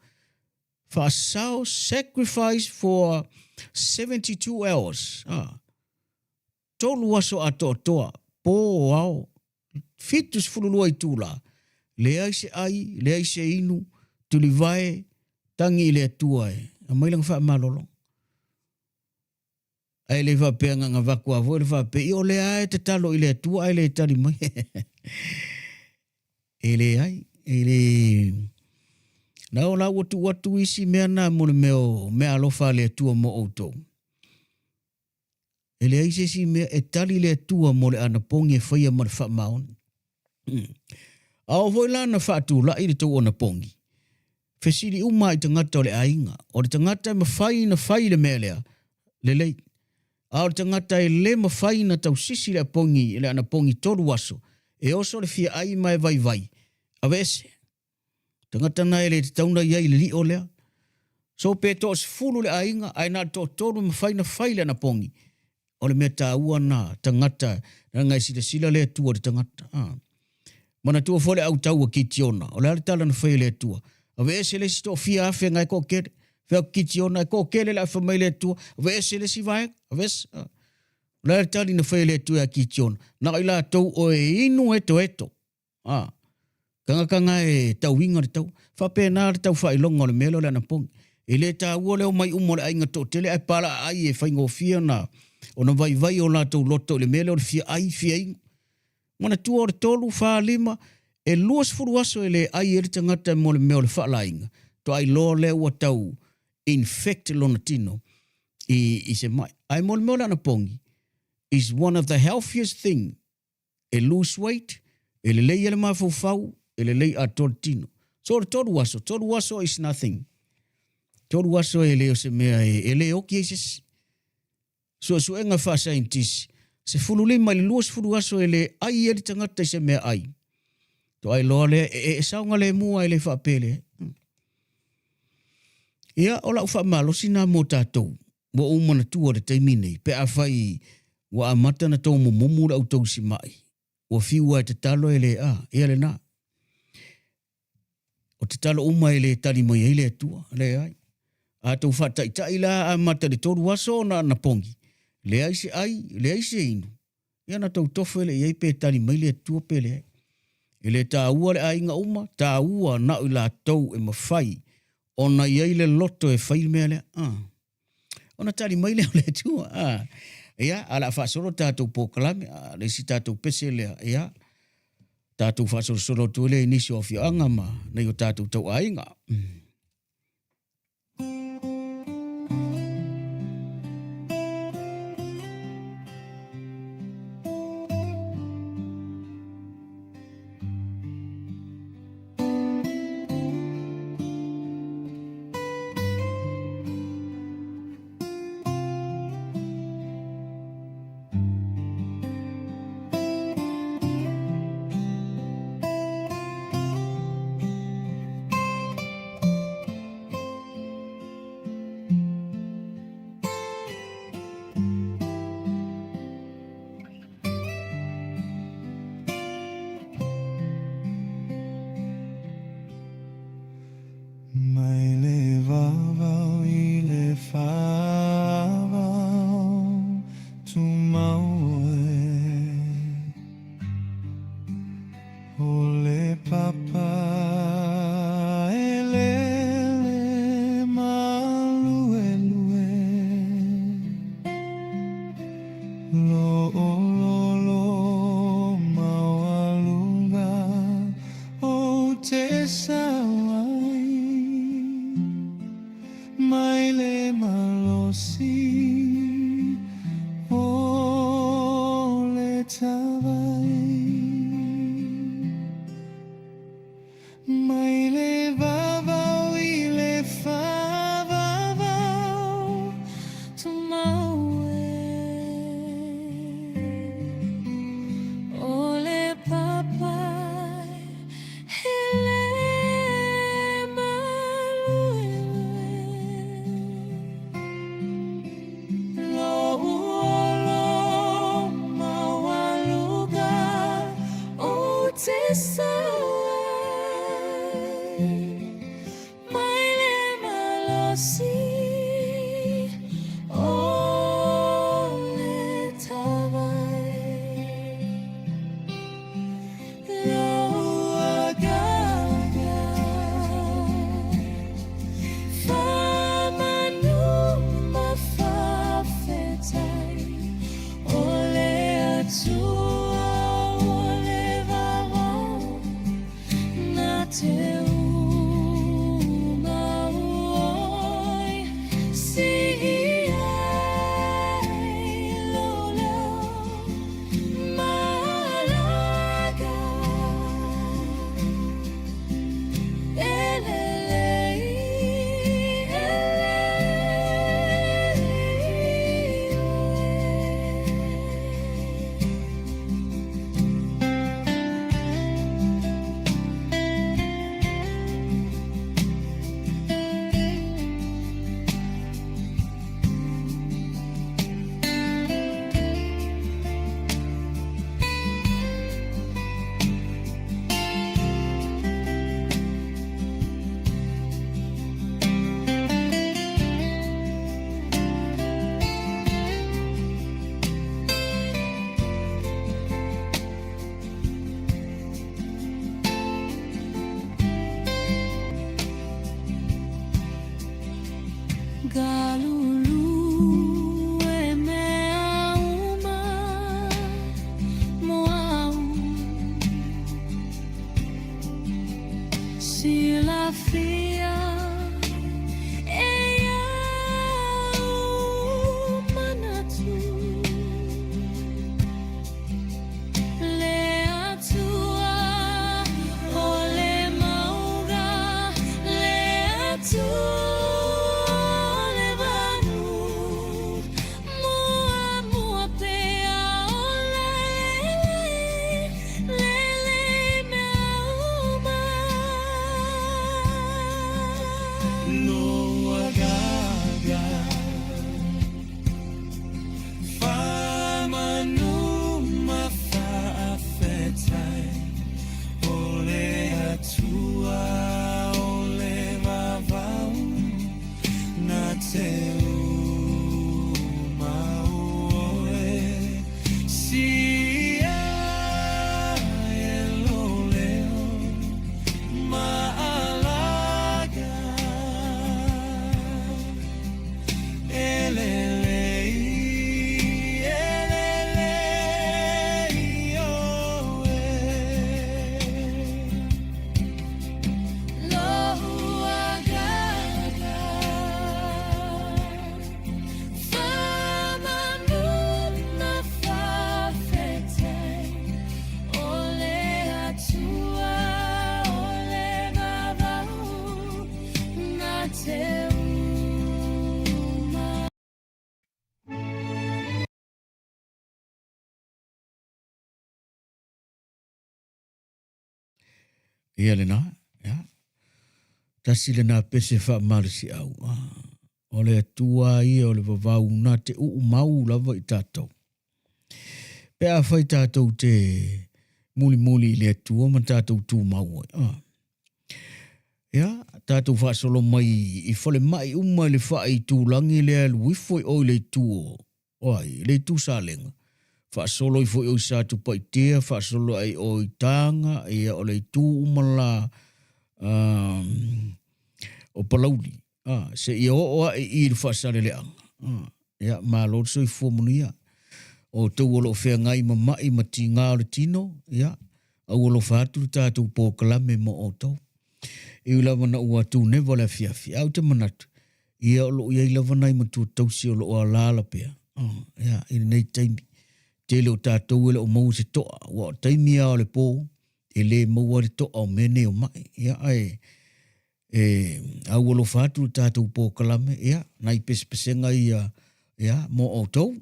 Faasao sacrifice for 72 hours. Ah. Tolu aso atoatoa, po ao, 72 itula, leai se ai, leai se inu, tulivae, tagi i le Atua e aumai lana faamalolo. Ae le faapea na avatu lava foi le faapea, ia o lea lava e tatalo i le Atua ae le tali mai. E leai, e le... Na o la ua tuu atu isi mea na mo le mea o mea alofa a le Atua mo outou. E leai se isi mea e tali le Atua mo le anapogi e faia ma le faamaoni. A oo foi la na faatulai le tou anapogi, fesili uma i tagata o le aiga, o le tagata e mafai na fai le mea lea, lelei. A o le tagata e le mafai na tausisi le apogi, le anapogi tolu aso, e oso le fia ai ma e vaivai, aveese. Tagata na e le tatau na i ai i le lio lea. So pe toasefulu le aiga, ae na o le toatolu e mafai na fai le anapogi. O le mea taua na tagata, leaga e silasila le Atua i le tagata. Ah. Manatua foi le autau a Kitiona. O le a le tala na fai e le Atua? Aveese le isi toafia afe ngai toatele. Fai atu Kitiona, e toatele le afe mai le Atua. Aveese le isi vaega. Aveese. Ah. O le a le tali na fai e le Atua ia Kitiona? Na o i latou o e inu etoeto. A, tagata na e tauiga le taua. Faapena le tau faailoga o le mea lea o le anapogi. E le taua le omai uma o le aiga toatele ae palaaai e faigofie ona ona vaivai o latou loto i le mea lea o le fia ai, fia inu. Manatua o le tolu, fa, lima, e 20 aso e le ai ai le tagata mo le mea o le faalaina, toai loa lea ua tau infect lona tino i, i se mai. Ae mo le mea o le anapogi, is one of the healthiest thing e lose weight, e lelei ai le mafaufau, e lelei atoa le tino. So o le tolu aso, tolu aso is nothing. Tolu aso e le o se mea e, e le oki ai se isi. Suesuega faasaienitisi, 15 i le 20 aso e le ai ai le tagata i se mea ai. Toai loa lea, e, e saogalemu lava e le faapea leai. Ia, o lau faamalosi na mo tatou. Ua ou manatua i le taimi nei, pe afai ua amata ona tou mumumu le au tausimai, ua fiu lava e tatalo e le a, ia lena. O tatalo uma e le tali mai ai le Atua, leai. A tou faataitai la amata i le tolu aso ona anapogi, leai se ai, leai se inu, ia ona tou tofe lea i ai pe tali mai le Atua pe leai. E le taua le aiga uma, taua na o i latou e mafai ona i ai le loto e fai le mea lea. Ah. Ona tali mai lea o le Atua. Ah. Ia, a o le a faasolo tatou polokalame, a le isi tatou pese lea, ia, tatou faasolosolo atu ai lea i nisi o afioaga ma nai o tatou tauaiga. Mm. malosi o le tavai. Mai le vavau i le faavavau, Tumau e O le papai e le maluelue. Lou olo maualuga Ou te sau ai mai le malosi o le tavai. Lou agaga faamanu ma faafetai o le Atua o le vavau na te uma oi sii ai lou leo malaga e lelei e lelei oe. Galulu e mea uma mo au Silafia e iau manatu Le Atua o le mauga Le Atua o le manu Muamua pea o lelei Lelei mea uma. Lou agaga faamanu ma faafetai o le Atua o le vavau na te uma oe sii ai lou leo maalaga e lelei e lelei oe. Lou agaga faamanu ma faafetai o le Atua o le vavau na te uma. Ia lena, ia. Tasi lena pese faamalosiau. Ah, o le Atua ia o le vavau na te uu mau lava i tatou. Pe a fai tatou te mulimuli i le Atua ma tatou tumau ai. Ah. Ia, tatou faasolo mai i falemai uma i le faaitulagi lea e alu ifo i o i le itu o, o ai, le itu Salega. Faasolo ifo i o i Satupaitea, faasolo ai o i Taga, ia o le itu uma la um, o Palauli. Ah, seia oo ae i i le Faasaleleaga. Ah, ia, malo le soifua manuia. O outou o lo o feagai ma ma'i ma tigā o le tino, ia, au alofa atu le tatou polokalame mo outou. E ui lava na ua tuneva le afiafi, ae ou te manatu, Ia o lo o i ai lava nai matua tausi o lo o alaala pea, ia, i lenei taimi. Tele o tatou e le o maua se to'a, aua o taimi lava o le po, e le maua ai le to'a o mea nei o ma'i. Ia, ae e aualofa atu le tatou polokalame, ia, nai pesepesega ia, ia, mo outou.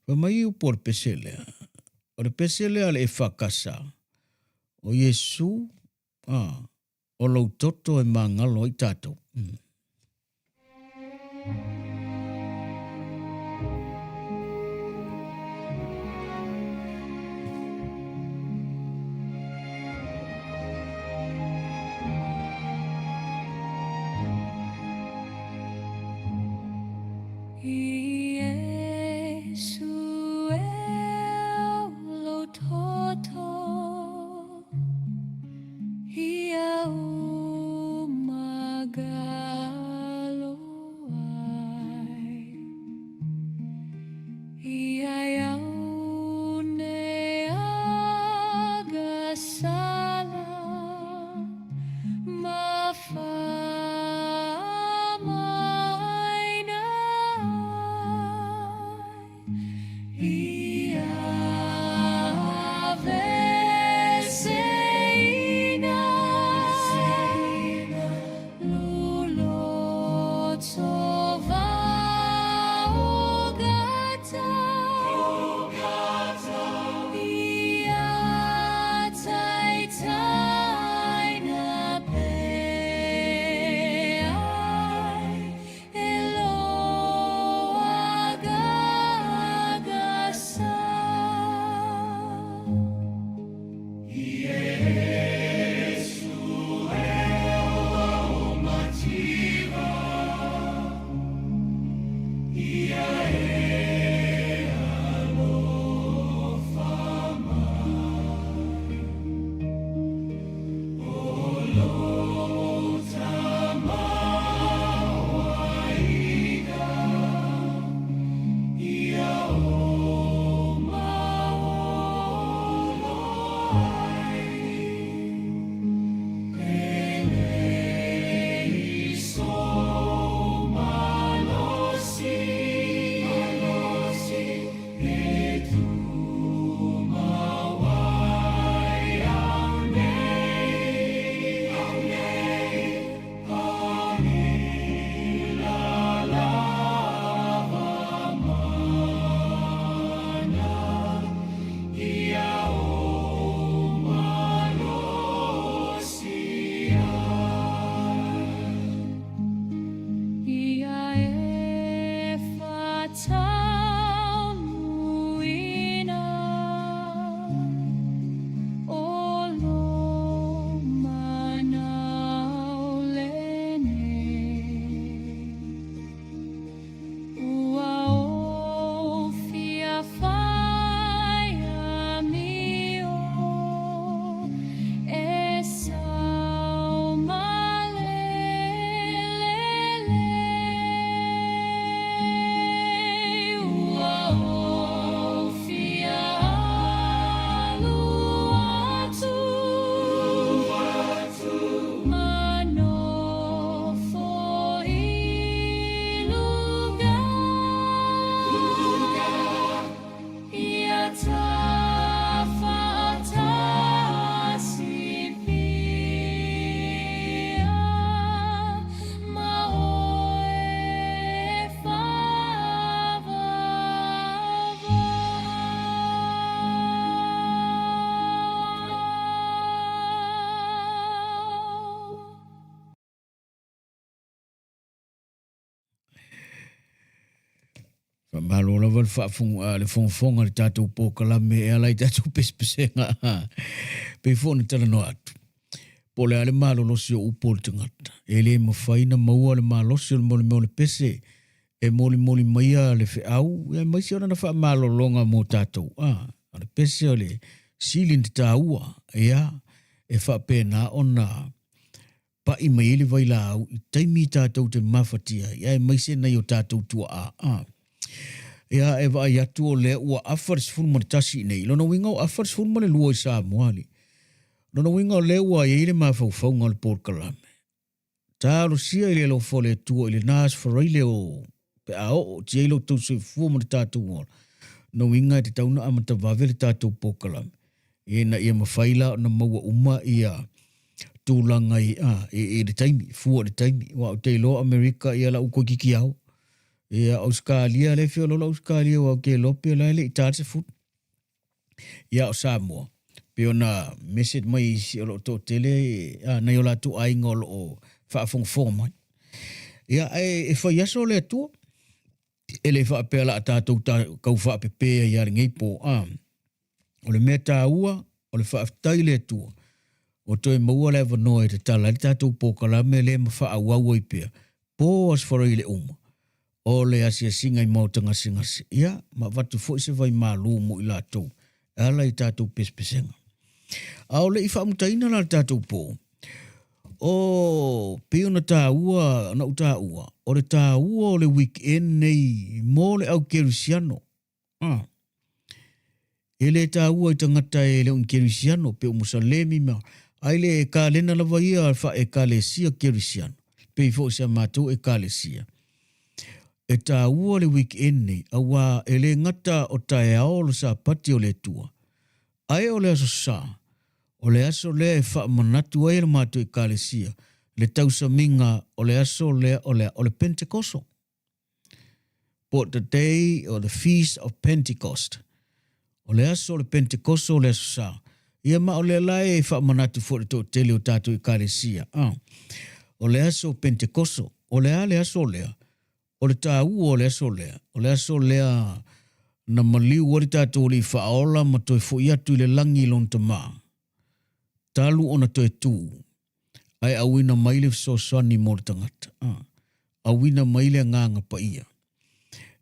Fai mai upu o le pese lea, o le pese lea a le EFKS, o Iesu, a, o lou toto e magalo ai tatou. Faamalo lava le faafofoga, le fogafoga i le tatou polokalame e ala i tatou pesepesega. Pei foi ona talanoa atu, po o le a le malolosi o upu o le tagata, e le mafai ona maua le malosi o le mea o le pese e molimoli maia le feau, aemaise o lana faamalologa mo tatou. A, o le pese o le sili ona taua, ia, e faapena ona pa'i mai ai le vailaau i taimi tatou te mafatia ai, aemaise nai o tatou tuaa. A. Ia, e vaai atu o lea ua afa le 11 i inei. Lona uiga ua afa le 12 i Samoa alii. Lona uiga o lea ua i ai le mafaufauga o le polokalame, Talosia i le alofa o le Atua i lena Aso Faraile o pe a oo oti ai lo outou soifua ma le tatou ola, lona uiga e tatau ona amata vave le tatou polokalame ina ia mafai la ona maua uma ia tulaga i, a, i, i le taimi, fua i le taimi. Aua ou te iloa Amerika ia la ua toeitiiti ao. Ia Ausetalia, lea e feoloolo Ausetalia aua ou te iloa pe la e le i ta le 10. Ia o Samoa, pei ona message mai isi o lo o toatele a, nai o latou aiga o lo o faafogafoga mai. Ia ae e fai aso le Atua, e le faapea la tatou ta, tau faapepe ai lava lenei po a. O le mea taua, o le faafetai i le Atua, ua toe maua le avanoa e tatala ai le tatou polokalame lea ma faaauau ai pea, po Aso Faraile uma, o le asiasiga i maota gasegase, ia, ma avatu foi se vaimalu mo i latou e ala i tatou pesepesega. A o le i faamutaina la le tatou po, o pei ona taua, na ou taua, o le taua o le weekend nei mo le au kerisiano. Ah. E le taua i tagata e le o ni kerisiano, pe o Musalemi ma, ai le kalena lava ia faekalesia kerisiano, pei foi o si a matou ekalesia. E taua le weekend nei, auā e le gata o taeao o le Sapati o le Atua, ae o le Aso Sa, o le aso lea e faamanatu ai e le matou ekalesia le tausamiga o le aso lea o le, o le Pentekoso. Po the day or the feast of Pentecost. O le aso o le Pentekoso o le Aso Sa. Ia ma o lea la e faamanatu foi le toatele o tatou ekalesia. Ah. O le aso o Pentekoso. O le a le aso lea? O le taua o le aso lea. O le aso lea na maliu ai le tatou Alii Faaola ma toe foi atu i le lagi i lona Tama. Talu ona toe tu ae auina mai le fesoasoani mo le tagata. Ah. Auina mai le agaga paia.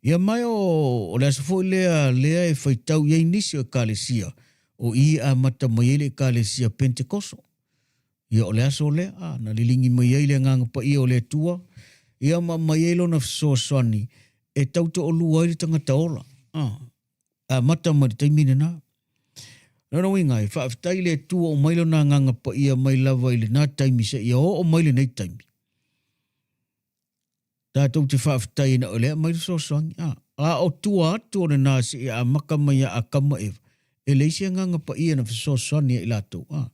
Ia mai o, o le aso foi lea, lea e faitau i ai nisi o ekalesia, o i e amata mai ai le ekalesia Pentekoso. Ia o le aso lea, a, na liligi mai ai le agaga paia o le Atua, ia ma aumai ai lona fesoasoani e tau toalua ai le tagata ola. A, amata mai le taimi lena. Lona uiga, e faafetai le Atua o mai lona agaga paia mai lava i lena taimi seia oo mai lenei taimi. Tatou te faafetai ina o lea aumai le fesoasoani. A, a o tua atu o lena seia amata mai ia Atama Eva, e leai se agaga paia na fesoasoani ai i latou. A,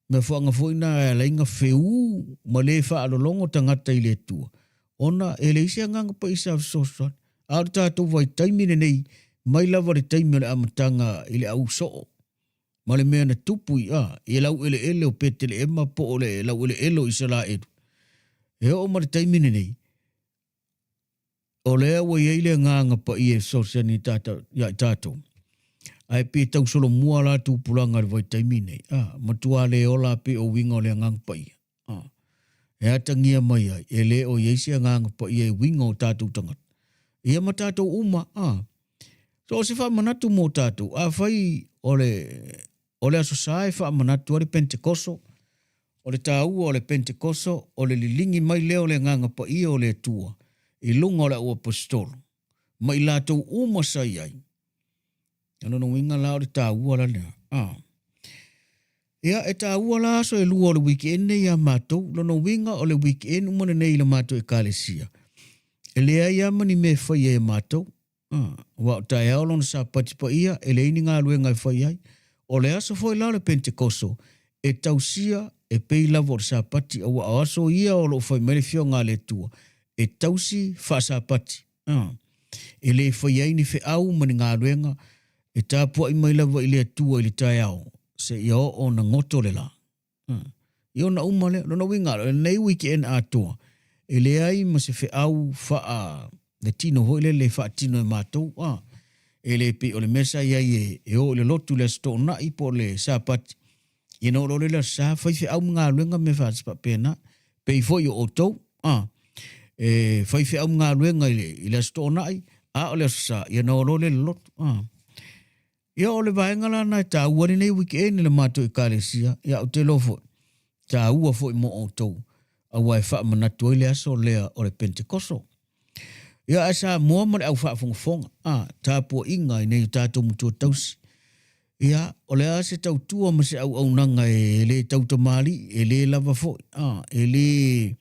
mafuaaga foi na e ala ai na feū ma le faalologo tagata i le Atua, ona e leai se agaga paia sa fesoasoani. A o le tatou vaitaimi lenei, mai lava le taimi o le amataga i le au soo, ma le mea na tupu i a, i laueleele o Peteleema po o le laueleele o Isaraelu. E oo ma le taimi lenei, o lea ua i ai le agaga paia e fesoasoani iā i tatou. Ae pe tau solomua la tupulaga i le vaitaimi nei, a, matua le ola pei o uiga o le agaga paia. A, e atagia mai ai, e le o i ai se agaga paia i uiga o tatou tagata. Ia ma tatou uma, a. So o se faamanatu mo tatou, afai o le, o le Aso Sa e faamanatu ai le Pentekoso, o le taua o le Pentekoso, o le liligi mai lea o le Agaga Paia o le Atua i luga o le auaposetolo, ma i latou uma sa i ai. O lona uiga la o le taua la lea. A. Ia, e taua la aso e lua o le weekend nei iā matou. Lona uiga o le weekend uma lenei i le matou ekalesia. E leai lava ma ni mea e faia e matou. Aua o taeao lona Sapati paia, e leai ni galuega e fai ai. O le aso foi la o le Pentekoso, e tausia e pei lava o le Sapati, aua o aso ia o lo o fai mai le Afioga a le Atua, e tausi faa-Sapati. E le fai ai ni feau ma ni galuega, e tapuai mai lava i le Atua i le taeao, seia oo ona goto le lā. Ia ona uma lea. Lona uiga, o lenei weekend atoa, e leai ma se feau faa le tino foi lele e faatino e matou, a, e le pei o le mea sa i ai e, e o i le lotu i le Aso Toonai po o le Sapati, ia ona oo loa lea i le Aso Sa, fai feau ma galuega ma mea faapena, pei foi o outou, a, e fai feau ma galuega i le, i le Aso Toonai, a o le Aso Sa, ia ona o loa lea i le lotu, a. Ia o le vaega la na e taua lenei weekend i le matou ekalesia, ia ou te iloa foi, taua foi mo outou, aua e faamanatu ai le aso lea o le Pentekoso. Ia ae Samoa ma le au faafogafoga, a, tapuaiga i nei o tatou matua tausi. Ia, o le a se tautua ma se auaunaga e le tautamalii, e le lava foi, a, e le,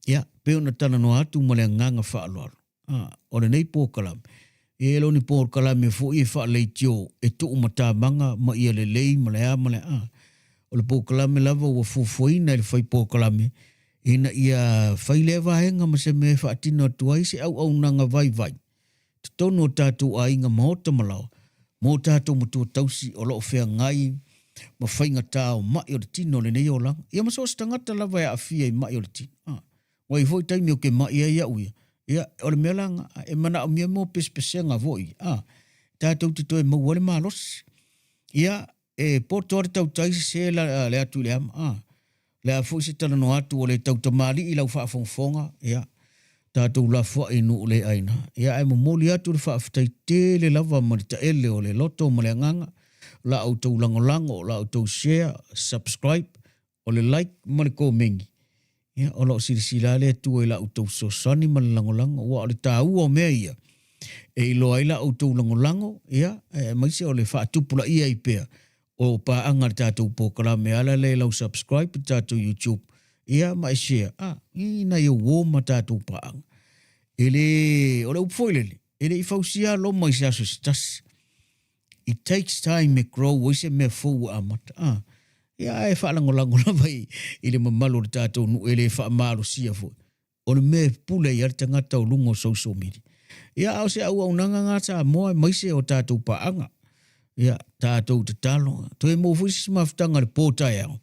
ia, pei ona talanoa atu ma le agaga faaaloalo, a, o lenei polokalame, ia e le o ni polokalame foi e faaleitio e tuumatamaga ma ia lelei ma le a ma le a. O le polokalame lava ua fuafuaina e le fai polokalame ina ia fai lea vaega ma se mea e faatino atu ai se auaunaga vaivai totonu o tatou aiga maota ma laoa mo tatou matua tausi o lo o feagai ma faigata o ma'i o le tino o lenei olaga. Ia ma so o se tagata lava e aafia i ma'i o le tino. A, ua i ai foi taimi ou te ma'i ai au ia, ia, o le mea la lena, e manaomia mo pesepesega foi, a, tatou te toe maua ai le malosi. Ia, e poto lava le tautai sese la, le atu i le ama, a, le a foi se talanoa atu ua le tautamalii i lau faafogafoga, ia, tatou lafoai i nuu le aina. Ia, ae momoli atu le faafetai tele lava ma le taele o le loto ma le agaga, la outou lagolago, la outou share, subscribe, o le like ma le komeni. Ia, o lo o silasila lava le Atua i la outou fesoasoani ma le lagolago, aua o le taua o mea ia, e iloa ai la outou lagolago, ia, aemaise o le faatupulaia ai pea o paaga a le tatou polokalame e ala lea i lau subscribe i le tatou YouTube, ia, ma e share, a, i nai ou uo ma tatou paaga. E le, o le upu foi lele, e le i fausia Roma i se aso se tasi. It takes time e grow ai se mea fou ua amata. A, ia ae faalagolago lava i, i le mamalu o le tatou nuu e le faamalosia foi. O le mea e pule ai lava le tagata o luga o social media. Ia a o se auaunaga na Samoa aemaise o tatou paaga. Ia, tatou tatalo. Toe maua foi se isi mafutaga i le po taeao.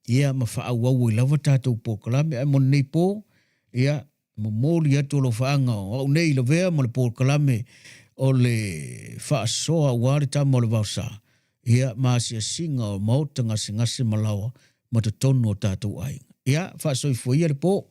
Ia ma faaauau ai lava tatou polokalame. Ae mo lenei po, ia, Momoli atu alofaaga o au nei lavea ma le polokalame o le faasoa aua le tama o le vaosa, ia, ma asiasiga o maota gasegase ma laoa ma totonu o tatou aiga. Ia, faasoifua ia le po.